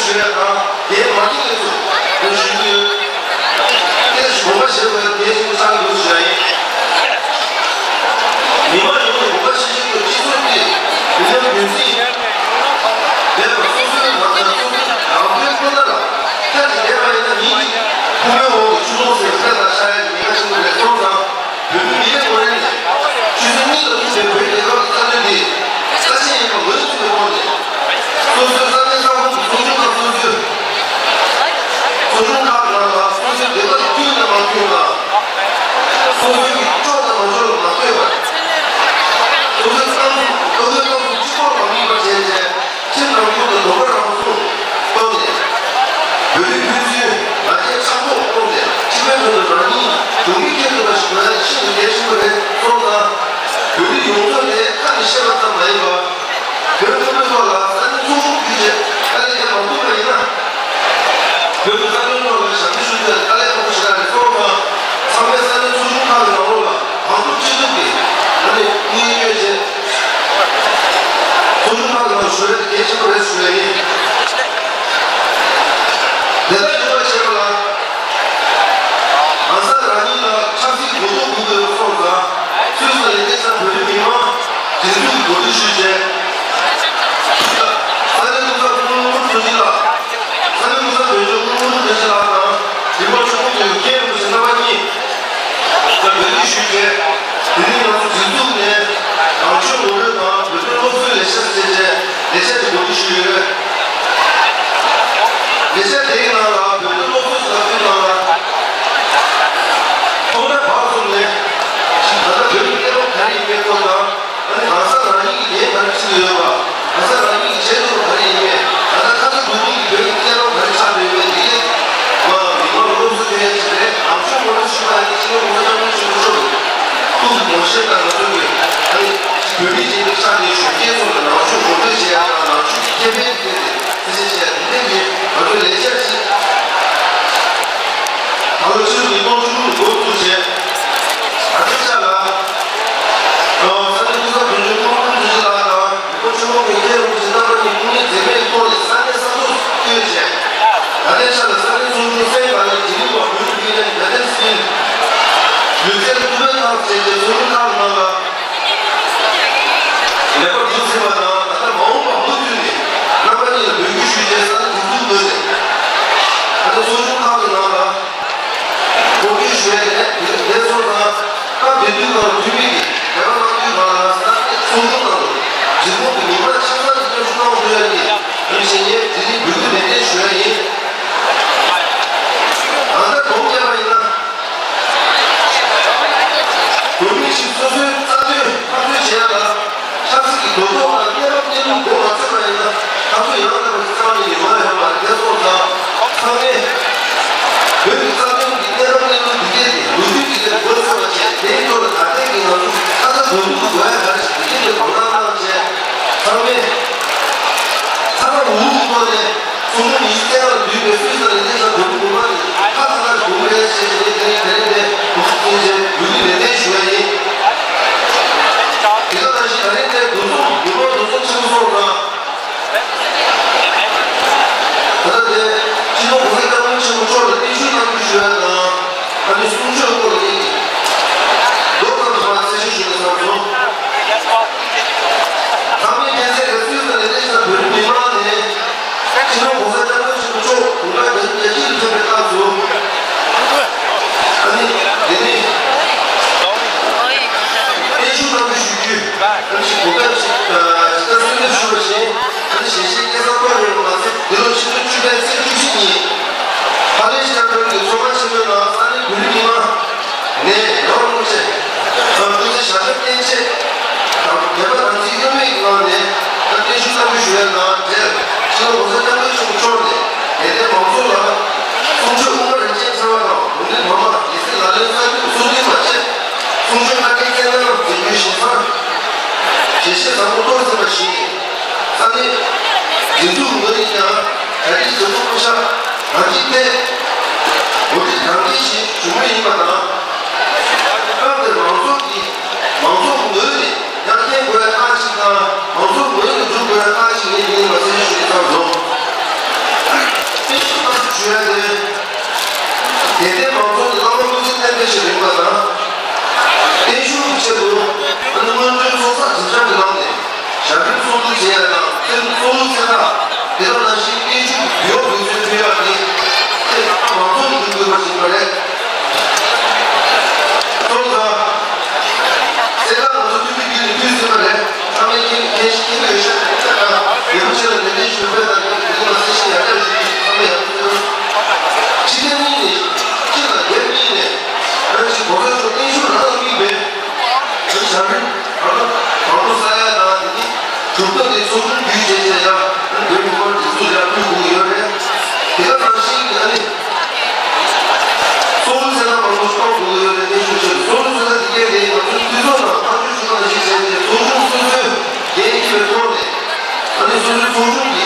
ཞུ་ཡ་དང་། དེ་མ་ཐུག་ཡོད་ཚུལ་དུ་ཞུ་གི་ཡོད། དེ་དགོངས་པ་བཞེས་དགོས་ཡ་དེ་ཞིག་ཆགས་ཡོད་ཞུ་ཡ་ཡིན། མི་མང་ཡོངས་ལ་དགོངས་པ་བཞེས་བཞིན་དུ་སྤྱི་ཚོགས་ཀྱི་མི་ཉམས་རྒྱུན་འཛིན་མེད་པར་སོ་སོའི་ནང་དང་སོ་སོའི་ནང་པའི་ཁོ་ན་ལ་ཁྱབ་ཀྱི་བསྡད་པ་ཡིན་ན། མི་གཅིག་ཁོ་མོའི་འོག་གི་ཆུ་ལོག་ཟེར་ཁ་ལ་ཤར་ཡ་གི་ཉེན་ཁ་ཆེན་པོ་རེད། སོང་ཙང་བོད་མི་མི་རེ་ངོ་རེ་ནས་ཆུ་ཚོད་གཉིས་ལ་ཐུག་པའི་བོད་རྒྱལ་ཁབ་ཀྱི་རྩ་དོན་དེ་རྩ་ཆེན་ཡིན་པ་ངོས་འཛིན་པའི་ཐོག་ནས། སོ་སོའི་ས་གནས་ས་ཁོངས་ཀྱི་ཚོགས་ཆུང་ཁག་སོ་སོའི། ཚོགས་ཆུང་ཁག་ནང་ལ་སོ་སོའི་འདོད་པ་ལ་མཐུན་དང་མ་མཐུན་དང་། སོ་སོའི་ཕྱོགས་དང་མ་ཕྱོགས་ལ་མ་ལྟོས་པར། སོ་སོའི་བསམ་ཚུལ་ལྟོ་གོས་གཏོང་ཚུལ་སྤྱི་ཚོགས་ལ་མ་དམིགས་པར་བྱས་ཏེ། ཁྲིམས་རང་སྐྱོང་དང་སྡོམ་པ་རང་སྲུང་བསྐྱངས་ནས། བོད་རིགས་ཕན་ཚུན་ལ་རྒྱ་ཆག་སྒོ་བསྐོངས་ཏེ། སྤྱི་པའི་དོན་དུ་རང་ཉིད་གྱོང་གུན་འཁྱེར་ཐུབ་པ་ཞིག་དགོས་ཡ་ཤིན་ཏུ་གལ་ཆེན་པོ་རེད་སོང་ཙང་། བོད་རིགས་ཡོངས་རྫོགས་ནས་ཁ་ནས་བཤད་པ་ཙམ་མ་ཡིན་པར། བོད་ཁྲིམས་ལུགས་ཐོག་ལ་ས་གནས་ཚོགས་ཆུང་བརྒྱུད་བྱས་དཀའ་ལས་བརྒྱབ་མ་ཐུབ་པ་ཡིན་ན། བོད་ཀྱི་རྩ་དོན་ཐོག་ལ་ཞབས་ཕྱི་ཞུ་རྒྱུ་དཀའ་ལས་ཁག་པོ་ཞིག་རག་རེད་སོང་ཙང་། ཚང་མས་ས་གནས་ཚོགས་ཆུང་ཁག་གི་ནང་ལོགས་ལ་གང་ཐུབ་ཅི་ཐུབ་ཀྱིས་ཨ་ནི་དམིགས་ཡུལ་བསྐྱོན་བྱས། ཚོགས་ཆུང་ཁག་གི་ནང་ཞུ་རྒྱུ་གལ་ཆེན་པོ་རེད་ཞུ་ཡ་ཡིན། དེ་ལྟར་ཡོང་བ་བྱེད་པ་ལ། གང་ཟག་རང་ཉིད་ལ་ཆབ་སྲིད་གོ་རྟོགས་དགོས་པའི་སོང་ཙང་། སུད་སི་ལ་ཡོད་བསྡད་ས་བོད་རིགས་མི་མང་སྒྲིག་འཛུགས་ཀྱི་གོ་སྒྲིག་ཞུས་བྱས། ས་གནས་སྐུ་ཚབ་སྐུ་ངོ་བློ་བཟང་ཕུན་ཚོགས་ལགས། ས་གནས་སྐུ་ཚབ་དོན་གཅོད་སྐུ་ངོ་བློ་བཟང་ཕུན་ཚོགས་ལགས་དང་། རིག་པ་ཆོས་སྐུ་དོན་གཅོད་མཁན་རིན་པོ་ཆེ་རྣམ་པ་གཉིས་ལ་གོ་སྒྲིག་ཞུས་བྱས། དེ་རིང་ང་ཚོ་སྒྲིག་འཛུགས་ནས་ནང་ཆོས་ངོ་སྤྲོད་དང་བོད་དོན་སློབ་གསོའི་ལས་འཆར་ཟེར་བྱས་ལས་འཆར་ཅིག་གོ་སྒྲིག་ཞུས་ཡོད། ལས་འཆར་དེའི་ནང་ལ་བོད་དོན་སློབ་གསོ་ཞིག་ལ་ཕུལ་གནང་ལ། ཐོག་མཐའ་བར་གསུམ་ནས་ད་ལྟ་བོད་ཀྱི་གནས་བབ་ག་རེ་ཡིན་པའི་སྐོར་དང་། ཨ་ནི་གང་ཟག་རང་ཉིད་ཀྱི་འགན་ག་རེ་འཁྲི་ཡོད་པ། གང་ཟག་རང་ཉིད་ཀྱི་བྱེད་ཐུབ་པ་ག་རེ་ཡིན་པས། ད་ལྟ་ཁ་སང་དུས་རྒྱུན་གྱི་བོད་ཀྱི་གནས་བབ་ག་རེ་ཆགས་བསྡད་ཡོད་པ་དེ་མ་མི་མང་ལ་སློབ་གསོ་སྤྲད་ཡ་ཞིག་རེད། ནང་ཆོས་ངོ་སྤྲོད་ཞུས་པ་ཡིན་ན་སྤྱི་ནོར་༸གོང་ས་༸སྐྱབས་མགོན་ཆེན་པོ་མཆོག་གི་ཐུགས་ཀྱི་དགོངས་བཞེད་ལྟར་ང་ཚོ་གི་ཨ་ནི་བོད་མི་སྤྱི་འཐུས་ཆགས་ནས་གཞོན་སྐྱེས་ཚོ་ལ་ནང་ཆོས་ངོ་སྤྲོད་བྱེད་ཡ་དང་ནང་ཆོས་ཀྱི་ཁེ་ཕན་དེ་དེ་ཚེ་ཆེ་ཆེ་དེ་འདྲ་གི་ང་ཚོའི་ལས་འཆར་ཞིག་ད་ལོ་ཕྱི་ལོ་ཉིས་སྟོང་བཅུ་དྲུག་འགོ་བཙུགས་བྱས། ད་ལྟའི་ཆ་ལ། ཨ། ས་གནས་སྐུ་ཚབ་དོན་གཅོད་ཀུན་ལེགས་རིན་པོ་ཆེ་ལགས་དང་རིན་པོ་ཆེ་ཆེན་པོ་མཁན་ཆེན་རིན་པོ་ཆེ་རྣམ་པ་གཉིས་དངོས་གནས་མཛད་མེད་ཐོག་ནས་ས་གནས་ས་ཐོག་བསྐྱོད་བྱས། ད་ལྟའི་ཆ་ལ་ས་གནས་ཚོགས་ཆུང་སེང་ག་ལའི་ཇི་ནི་ཝ་བོད་ཀྱི་ཡུལ་ལས་འབད་བརྩོན་ལུས་རྩལ་ཐུབ་པའི་ཐབས་བྱས་ཏེ་ཚོགས་ཆུང་ཁག་ནང་ལ། ལེགས་པར་འཛུགས་ཟིན་པ་དང་ད་ལྟ་མ་འོངས་པར་མུ་མཐུད་ནས་རྣམ་པ་གཉིས་ལ་འབོད་སྐུལ་ཞུས་ཏེ་ས་གནས་འཛུགས་སྐྲུན་དགོས་ཏེ། ད་ལྟ་ཚོགས་ཆུང་ཁག་གི་ནང་ལ་གོ་སྒྲིག་ཞུས་ཏེ་དེ་སོང་ཙང་སྐབས་དེ་དུས་ནང་འཐུས་མི་གིས་རྒྱ་གར་གནང་དུས་ནང་ལ་ས་གནས་ཚོགས་ཆུང་ནང་དུ་རྫིག་པོ་གི་མི་མང་ཆ་ཚང་གིས་སྐྱབས་ཞུ་གནང་དགོས་ཡ་གི་དམིགས་བྱས་ནས་དེ་རིང་འབོད་སྐུལ་ནན་ཏན་ཞུ་ཡ་ཡིན། ད་ལྟ་དགོངས་བཞག་པ་ཡིན་ན། བོད་མི་ཞིག་སོ་སོའི་རྩ་དོན་ཐག་གཅོད་བྱེད་ཡ་ལ་ཆབ་སྲིད་ཀྱི་གོ་རྟོགས་དང་གནས་བབ་གནས་ལུགས་མགོ་མ་ཚོས་པ་ཡིན་ན་ཐག་གཅོད་ཡང་དག་པ་ཞིག་རྩ་བ་ནས་ཡོང་ཡ་ཡོད་མ་རེད། དེ་སོང་ཙང་ཚང་མས་བོད་ཀྱི་རྩ་དོན་གྱི་གནས་བབ་གནས་ལུགས་འདི་གས་དེ་ལོ་རྒྱུས་ཀྱི་ལས་མགོ་ཚོས་པ་བྱས། དེའི་ཐོག་ལ་ད་ཐེངས་ཀྱི་ང་ཚོ་ཁ་ཚ་དགོས་གཏུག་ཏུ་དགོས་ཡ་ག་རེ་ཞིག་འདི་གས་དེ་དགོངས་དག་གནང་བྱས། ཚང་མས་ཚ་ཚ་འུར་འུར་ཐོག་ནས། ཚོགས་ཆུང་ཉི་ཤུ་རྩ་ལྔ་ལ་འདུས་པའི་སུད་སི་ལ་ཡོད་བསྡད་ས་བོད་མི་དགོན་པ་ནས་ཁ་ཚ་ཁ་འཇམ་རེད་ཅེས་ནས་དེ་རིང་དེ་རིང་ནས་གོ་སྐབས་བསྐྲུན་བྱས་འབོད་སྐུལ་ནན་ཏན་ཞུ་བ་ཡིན། དེ་ག་ནང་བཞིན་ད་རིང་འདིར་འདུ་འཛོམས་མི་མང་འདུ་འཛོམས་ཆེན་པོ་སོང་ཙང་། ད་ལྟ་དེ་སྤྱི་ནོར་༸གོང་ས་༸སྐྱབས་མགོན་ཆེན་པོ་མཆོག་ལ་བརྟན་བཞུགས་གནང་རྒྱུ་ཞུ་ཡ་དང་། ཨ་ནི་གསུང་ཆོས་སྐོར་ལ་ངེད་ཀྱིས་མདོ་ཙམ་ཞིག་མར་གསལ་བཤད་ཞུ་དགོས་བསམ་སོང་། ཚང་མས་མཁྱེན་གསལ་རེད། སུད་སི་ལ་ཡོད་བསྡད་ས་བོད་རིགས་མི་མང་ནས་སྤྱི་ནོར་༸གོང་ས་༸སྐྱབས་མགོན་ཆེན་པོ་མཆོག་དགུང་གྲངས་བརྒྱད་ཅུ་གྱ་གཅིག་ལ་ཕེབས་པའི་སྐབས་སུ། ཨ་ནི་དེ་ནི་བརྟན་བཞུགས་གནང་རྒྱུ་ཞུ་རྒྱུ། ཨ་ནི་ཞིག་གོ་སྐབས་ཤིག་ཨ་ཇི་ལྟར་གསོལ་འདེབས་ཞུ་བ་བཞིན། ཨ་ནི་ཞལ་བཞེས་སྐལ་བཟང་ཐོབ་ཡོད་པ་མ་ཟད། འདི་ལོ་ཕྱི་ཚེས་བཅུ་པའི་ཚེས་བཅུ་བཞི་ཉིན་ཧ་ལས་ཤར་ཁྲོམ་གྱི་ཚོགས་ཁང་ཆེན་མོའི་ནང་ས་གནས་བོད་རིགས་མི་མང་ནས་ཡང་སློབ་ཆེན་སྐུ་ཚེ་ཞབས་པད་བརྟན་ཆེད་དང་དད་པ་དམ་ཚིག་གཡོ་མེད་ངང་ནས་བརྟན་བཞུགས་གནང་རྒྱུ་ཞུ་བའི་ནང་འབྲེལ། སྤྱི་ནོར་༸གོང་ས་༸སྐྱབས་མགོན་ཆེན་པོ་མཆོག་ནས་དད་ལྡན་མང་ཚོགས་ལ་གསུང་ཆོས་དབུ་མ་རིན་ཆེན་ཕྲེང་བ་དང་ལུང་རིགས་སློབ་མ་དགེ་སེམས་ལག་ལེན་གསར་བསྐྲུན་གསུང་འདུན་མ་ཆད། གསུང་ཆོས་ཀ་ཁའི་སྐད་ནང་འཛིན་རྒྱུའི་ཞིང་ས་ཞལ་བཞེས་བཟང་པོ་ཐོབ་ཟིན་པ་ཞིག་ས་གནས་སྒྲིག་འཛུགས་ངོས་ནས་ཀྱང་གྲ་སྒྲིག་ཇེ་མཐོར་གཏོང་ཤག་ང་ཚོའི་ཐད་འགོ་ཁྲིད་གང་འགན་ཞིག་ཞུ་མུས་ཡིན་པ་དང་། སྐབས་དེར་མང་ཚོགས་ཀྱིས་མང་ཚོགས་ངོས་ནས་ཡང་བསྟན་དགོས་པའི་ཁག་ཅིག་དང་མང་ཚོགས་ངོས་ནས་སྒྲུབ་དགོས་པའི་ཁག་ཅིག་ངེད་ཀྱིས་མ་གསལ་ཞུ་རྒྱུ་བསམ་སོང་། གཙོ་བོ་ཚན་ཁག་དེ་དག་ནང་བཞིན་སྙན་ཞུ་གི་འབུལ་བ་འབུལ་ཚུལ་ཕུལ་ཡག་དེ་ཚེ་མང་ཚོགས་ཀྱིས་འབུལ་དགོས་པ་ཞིག་མ་རེད། སོང་ཙང་། ཚན་ཁག་ང་ཚོ་འཐུས་མི་བརྒྱུད་ནས་ཕུལ་ཟིན་པ་རེད། ཚང་མས་མཁྱེན་མཁྱེན་མཁྱེན་གྱི་ཡོད་ཤག་ཚན་ཁག་རྒྱལ་པོ་ཆེ་ལ་ནན་ཏན་ཞུ་ཕེབས་དང་དེ་ལ་གསལ་བཤད་ཡང་བསྐྱར་ཞུ་རྒྱུ་ཚང་མས་ཡག་པོ་གསན་རོགས། ཕྱི་རྒྱལ་གཉིས་ནས་ཕྱི་ལ་རྒྱལ་གཉིས་ནས་རང་ཞིག་གོ་ས་ཚོ་བརྟན་བཞུགས་རང་ལ་དམིགས་པའི། བྱ་རིམ་གང་གང་འགྲོ་ས་ཡ་དང་དེ་ནི་གྲུབ་མཐའ་དེ་ཚོགས་ཆུང་བརྒྱུད་བྱས་བྱས་ཡ་བོད་མི་མང་སྒྲིག་འཛུགས་ཡར་ཕུལ་དགོས་ཀྱི་ཡོད་རེད། དེ་ག་ནང་བཞིན་གྱི་ཨ་ནི་སོ་ལུ་ཚེ་ཐར་མང་པོ་གཏོང་དགོས་ཀྱི་ཡོད་རེད། གནས་ཤུགས་ཆེ་སོ་ལུ་ཚེ་ཐར་དེ་གས་དེ་ང་ཚོའི་སྤྱི་ཚོགས་ནང་ཐག་གཅོད་ཞུ་བ་ནང་བཞིན་བྱས་ཏེ་ཚོགས་ཆུང་སོ་སོའི་འགན་འཁྱེར་བའི་ཐོག་ནས་ཨ་ནི་སོ་སོའི་ཚོགས་ཆུང་གི་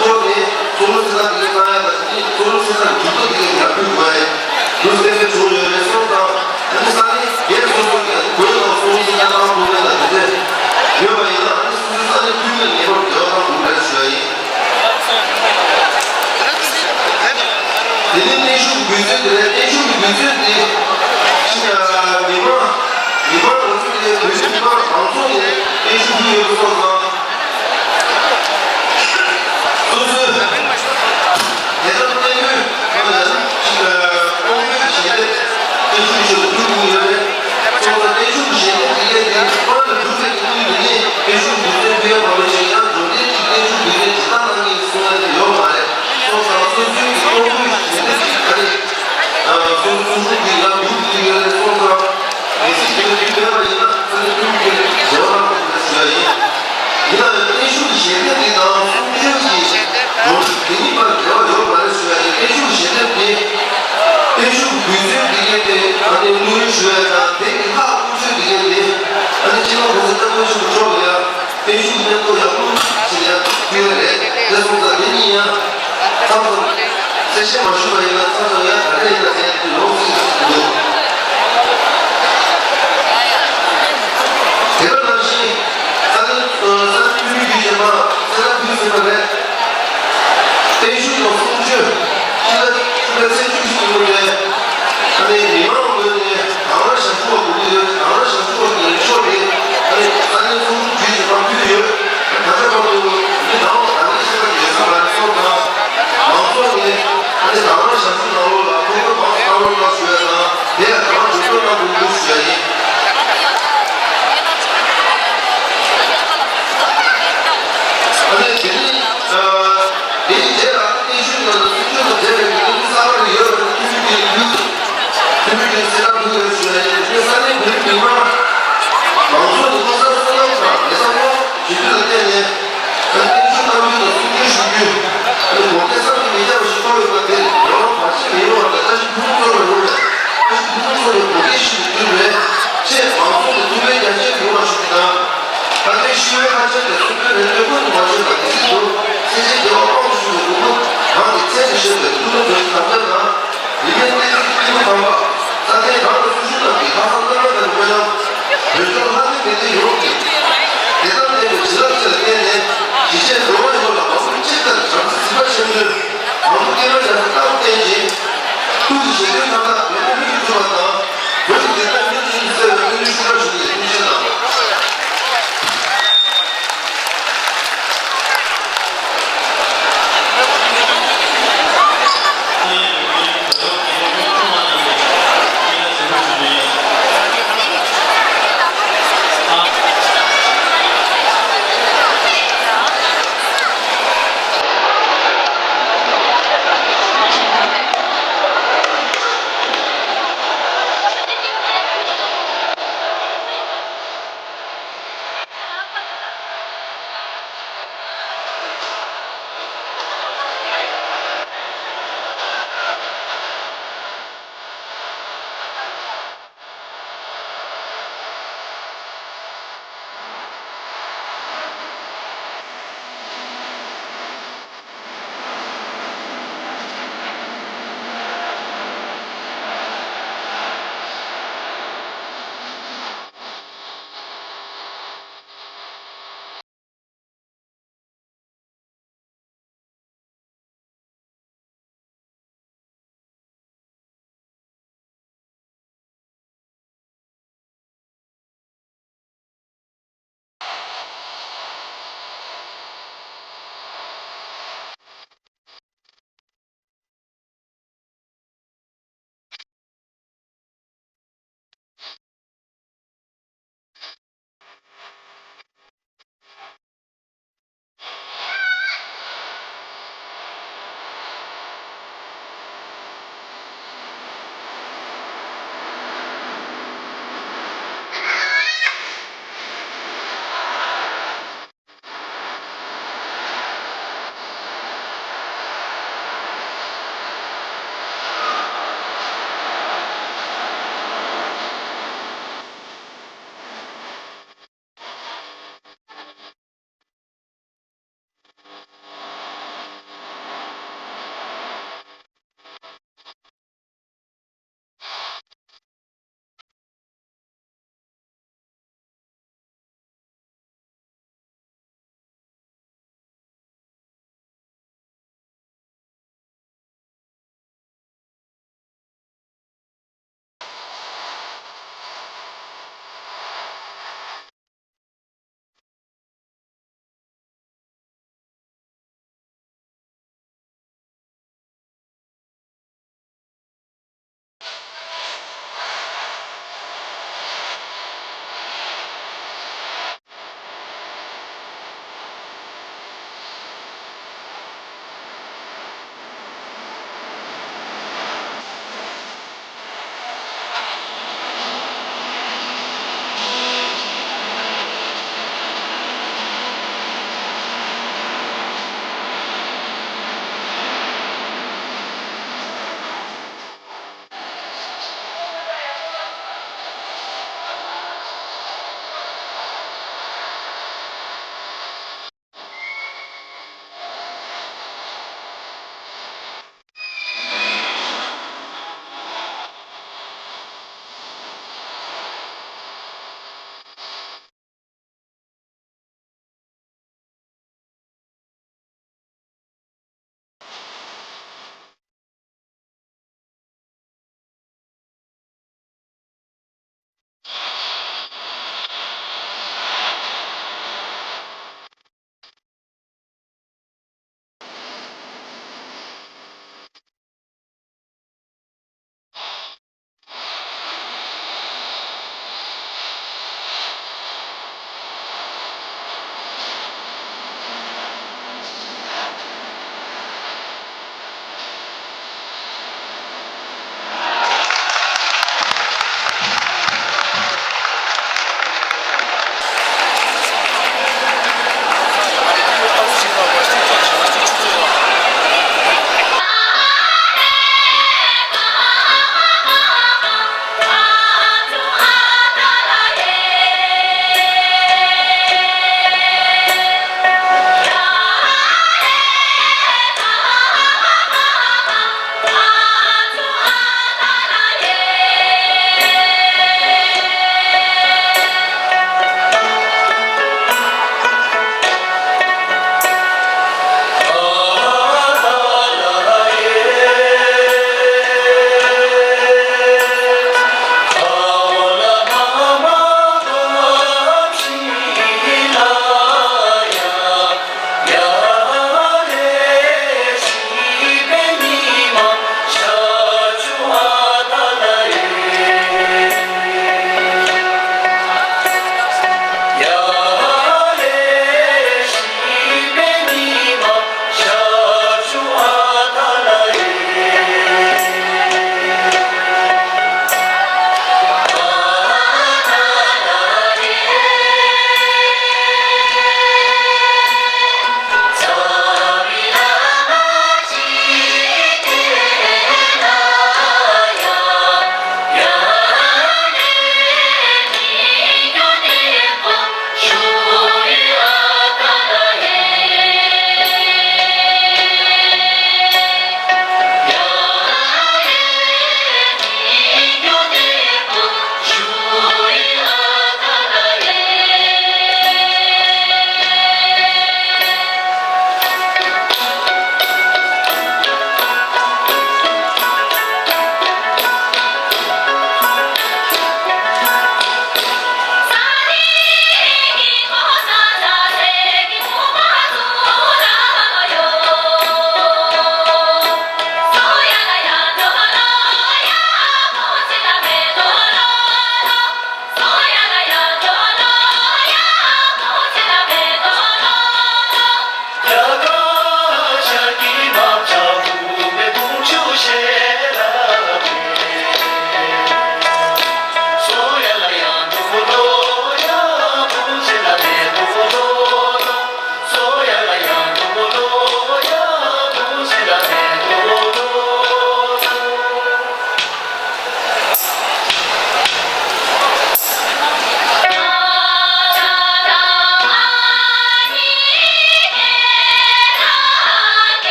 ཐོག་ནས་སོ་ལུ་ཚེ་ཐར་དེ་གས་གནང་ཡ་དང་དེ་ནི་སོ་ལུ་ཚེ་ཐར་གྲུབ་མཐའ་དེ་གས་ཡར་ཕུལ་དགོས་ཡ་ཡིན། ལུགས་གསལ་བའི་བྱུང་ཡོད་རེད་སོང་ཙང་། ཨ་ནི་ས་གནས་སྒེར་སོ་སོ་གི་ཨ་ནི་བོད་ནང་སོ་སོ་སི་ཀ་ནང་ཁོངས་མི་ལ་དེ་འདྲས་ཡོད་པ་ཡིན་ན་ཨ་ནི་སོ་སོའི་ས་གནས་འཐུས་མི་ངེས་པར་འབྲེལ་བ་གནང་དགོས་རེད་ཞུ་ཡ་ཡིན། དེ་ནས་གནས་ཤུགས་འབུལ་ཚུལ་དེ་རེད། གནས་ཤུགས་ཀྱི་འབུལ་ཚུལ་དེ་ཕྱི་ཨ་མི་མང་མི་མང་ང་ཚོ་དེ་བོད་མི་མང་མང་ཚོགས་ནས་གནས་ཤུགས་འབུལ་ཡོད་པ་སོང་ཙང་། སོ་སོའི་དད་དམ་བརྟན་པོའི་ཐོག་ནས་ཨ་ནི་ཅིག་ཨ་ཁོང་ཚོའི་ཞལ་འདེབས་བརྟན་བཞུགས་ཞུ་བ་ཕུལ་དགོས་ཡོད་རེད། སོང་ཙང་བརྟན་བཞུགས་ཀྱི་ཞལ་འདེབས་དེ་གས་དེ་དཔང་ལ་སྒྲུབ་པའི་དེ་དུས་དེ་ནས་བརྟན་བཞུགས་འབུལ་ཚུལ་ཕུལ་ཡ་མ་གཏོགས་ཅིག་ཡང་འབྱོར་ལྡན་ཅིག་བརྟན་བཞུགས་འབུལ་ཚུལ་ཇི་ལྟར་གནང་གི་ཡིན་གསུང་ཡ་དེ་ཡོད་མ་རེད། སོང་ཙང་སོ་སོའི་ཁོང་ཚོའི་ཞལ་འདེབས་ཅིག་ཨ་ནི་ཨ་སོ་སོའི་ཚོགས་ཆུང་གིས་ཡར་སྒྲུབ་དགོས་ཡོད་རེད། སོང་ཙང་། གལ་སྲིད་དེ་ལ་དུས་མེད་པ་ཡིན་ན་ས་གནས་འཐུས་མི་དེ་ལ་འབྲེལ་བ་གནང་དགོས་ཞུ་ཡ་ཡིན། ཡིན་ན་ཡང་བརྟན་བཞུགས་ཀྱི་ཞལ་འདེབས་དེ་དང་གསུང་ཆོས་ཀྱི་ལོ་རྒྱུས་དེ་གཉིས་བར་འབྲེལ་བ་ཡོད་མ་རེད་ཞུ་ཡ་ཡིན། བརྟན་བཞུགས་ཀྱི་ཞལ་འདེབས་དེ་བརྟན་བཞུགས་འབུལ་ཚུལ་དེ་གས་དེ་ཨ་ནི་དངུལ་ཞུ་ཡ་དང་དེ་གི་ལྷག་སྐུ་ཆོས་དེ་གས་དེ་ཨ་ནི་སྤྱི་ནོར་གོང་ས་སྐྱབས་མགོན་ཆེན་པོ་མཆོག་ལ་ཡ། བརྟན་བཞུགས་སྙན་ཐོ་ཡག་པོ་ཞིག་ཡང་ཕུལ་བ་རེད། དེ་སོང་ཙང་དེ་གཉིས་ཡང་མཚམས་མཚམས་གསལ་བཤད་མ་ཞུས་པ་ཡིན་ན་མཚམས་མཚམས་ཡང་ག་འདྲ་ཡིན་ན་ཟེར་དུ་ཡོང་སྲིད་འདུག་དེ་ག་ནང་བཞིན་ས་གནས་ས་གནས་འཐུས་མི་བརྒྱུད་བྱས་མ་གསལ་བསྒྲགས་ཕུལ་ཟིན་པ་རེད། བརྟན་བཞུགས་དང་གསུང་ཆོས་སྤྱི་ཟླ་བཅུ་པའི་ཚེས་བཅུ་བཞི་ཉིན་མོ་དེ་ཨ་ནི་མི་མང་ངོས་ནས་དང་བླངས་ཞབས་ཞུ་བ་དགོས་ཀྱི་ཡོད། དང་བླངས་ཞབས་ཞུ་བ་གི་ལས་ཤོག་དེ་ཨ་ནི་ས་གནས་ཚོགས་ཆུང་བརྒྱུད་ཀྱི་མར་ཕུལ་ཡོད། ད་ལྟ་བར་དུ་མི་དང་བ་ག་ནས་ཤེས་པ་ཡོད་ས་མ་རེད་སོང་ཙང་། མང་ཚོགས་ནས་ཨ་ནི་དང་བླངས་ཞབས་ཞུ་གནང་རོགས་ལ་ཐུགས་ཁུར་མང་ཙམ་གནང་རོགས་གནང་ཞུ་ཡ་དང་དེ་ཡང་དང་བླངས་འགྲོ་སྐྱོད་གནང་དགོས་ཞུ་ཡ་ཡིན། ཨ་ནི་དེ་རིང་ཨ། དེའི་རྗེས་ལ་སྙན་ཞུ་དང་གསུང་ཆོས་དང་འབྲེལ་བའི་གནས་ཚུལ་གསར་པ་རེ་ཡོད་པ་འཐུས་མི་གིས་ཕུལ། འཐུས་མི་གིས་གསལ་བསྒྲགས་ཕུལ་ཡོད་ཞུ་ཡ་ཡིན། དེ་ས་གནས་བོད་མི་མང་མང་ཚོགས་ཀྱི་བློ་གསར་བསོད་ནམས་དང་ལས་ཀ་བློ་ཞུ་རྒྱུ་ལ་བརྟེན་ནས་ད་སྙན་ཞུ་གནང་རྒྱུ་དང་གསུང་ཆོས་ཞུ་རྒྱུ་ཨ་ནི་དགོངས་འགལ་བསམ་གྱིས་མི་ཁྱབ་པ་ཞིག་ཐོབ་ཡོད་པ་དེ་ཡོང་བ་བར་ཆད་མི་ཡོང་བ་དང་བཀྲ་ཤིས་ཕུན་སུམ་ཚོགས་པའི་ལུགས་ལ་བཀྲ་ཤིས་ཕུན་སུམ་ཚོགས་པའི་དགོངས་འགལ་ཞུ་རྒྱུ་རེད། ཅེས་མང་ཚོགས་ཀྱི་ཐུགས་ཕན་རྒྱ་ཆེར་ཡོང་བ་ཞུ་རྒྱུ་དང་། ད་ལྟའི་ཤི་བའི་ལྷ་ཆེན་དང་སྲུང་མའི་རེ་འདོད་ཀུན་ཏུ་མ་ཆོད་པ་དེ་སྲིད་དུ་སེམས་ཅན་བདེ་བ་དཔང་དུ་བཞག་པའི་སྒོ་ཀུན་གང་གི་ཚད་དུ་བཞག་པའི་ཐུགས་རྗེ་ཐམས་ཅད་དང་། ཡིད་བརྟན་གནས་ཚུལ་སྐྱེས་བུ་དམ་པ་ས་གནས་གང་དུ་སུ་བཞུགས་རྣམས་ཀྱི་ལྷག་བསམ་རྣམ་པར་དག་པའི་སྨོན་ལམ། བོད་ལྗོངས་ལྷ་སྡེ་མི་སྡེ་ཡོངས་ཀྱི་བདེ་ཐང་ལྡན་པའི་བྱིན་རླབས་བཅས་ལ་བརྟེན་ནས་གཞིས་བྱེས་འགྲོ་བ་ཡོངས་ལ་མ་བུ་གཅིག་ལྟར་བྱམས་བརྩེ་བརྩེ་བ་ཆེན་པོས་མང་གཙོ་སྐྱེ་འགྲོ་རྒྱ་མཚོ་ལྟ་བུ་བསྟན་ཅིང་། ཐུགས་ཀྱི་བཞེད་དོན་མཐའ་དག་བོད་མི་མི་རིགས་འཛུགས་པ་དང་། བོད་ཀྱི་བདེན་མཐའ་མྱུར་དུ་གསལ་བའི་སྨོན་འདུན་ཞུ་གྲབས་ཞུ་རྒྱུ་ཡིན། ཐུགས་རྗེ་གནང་།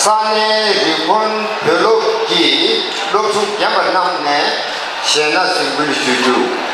ས་གནས་རི་ཀོན་བོད་སློབ་ཀྱི་སློབ་ཕྲུག་རྒན་པ་རྣམས་ནས་གཞས་སྣ་གཟིགས་འབུལ་ཞུ་རྒྱུ།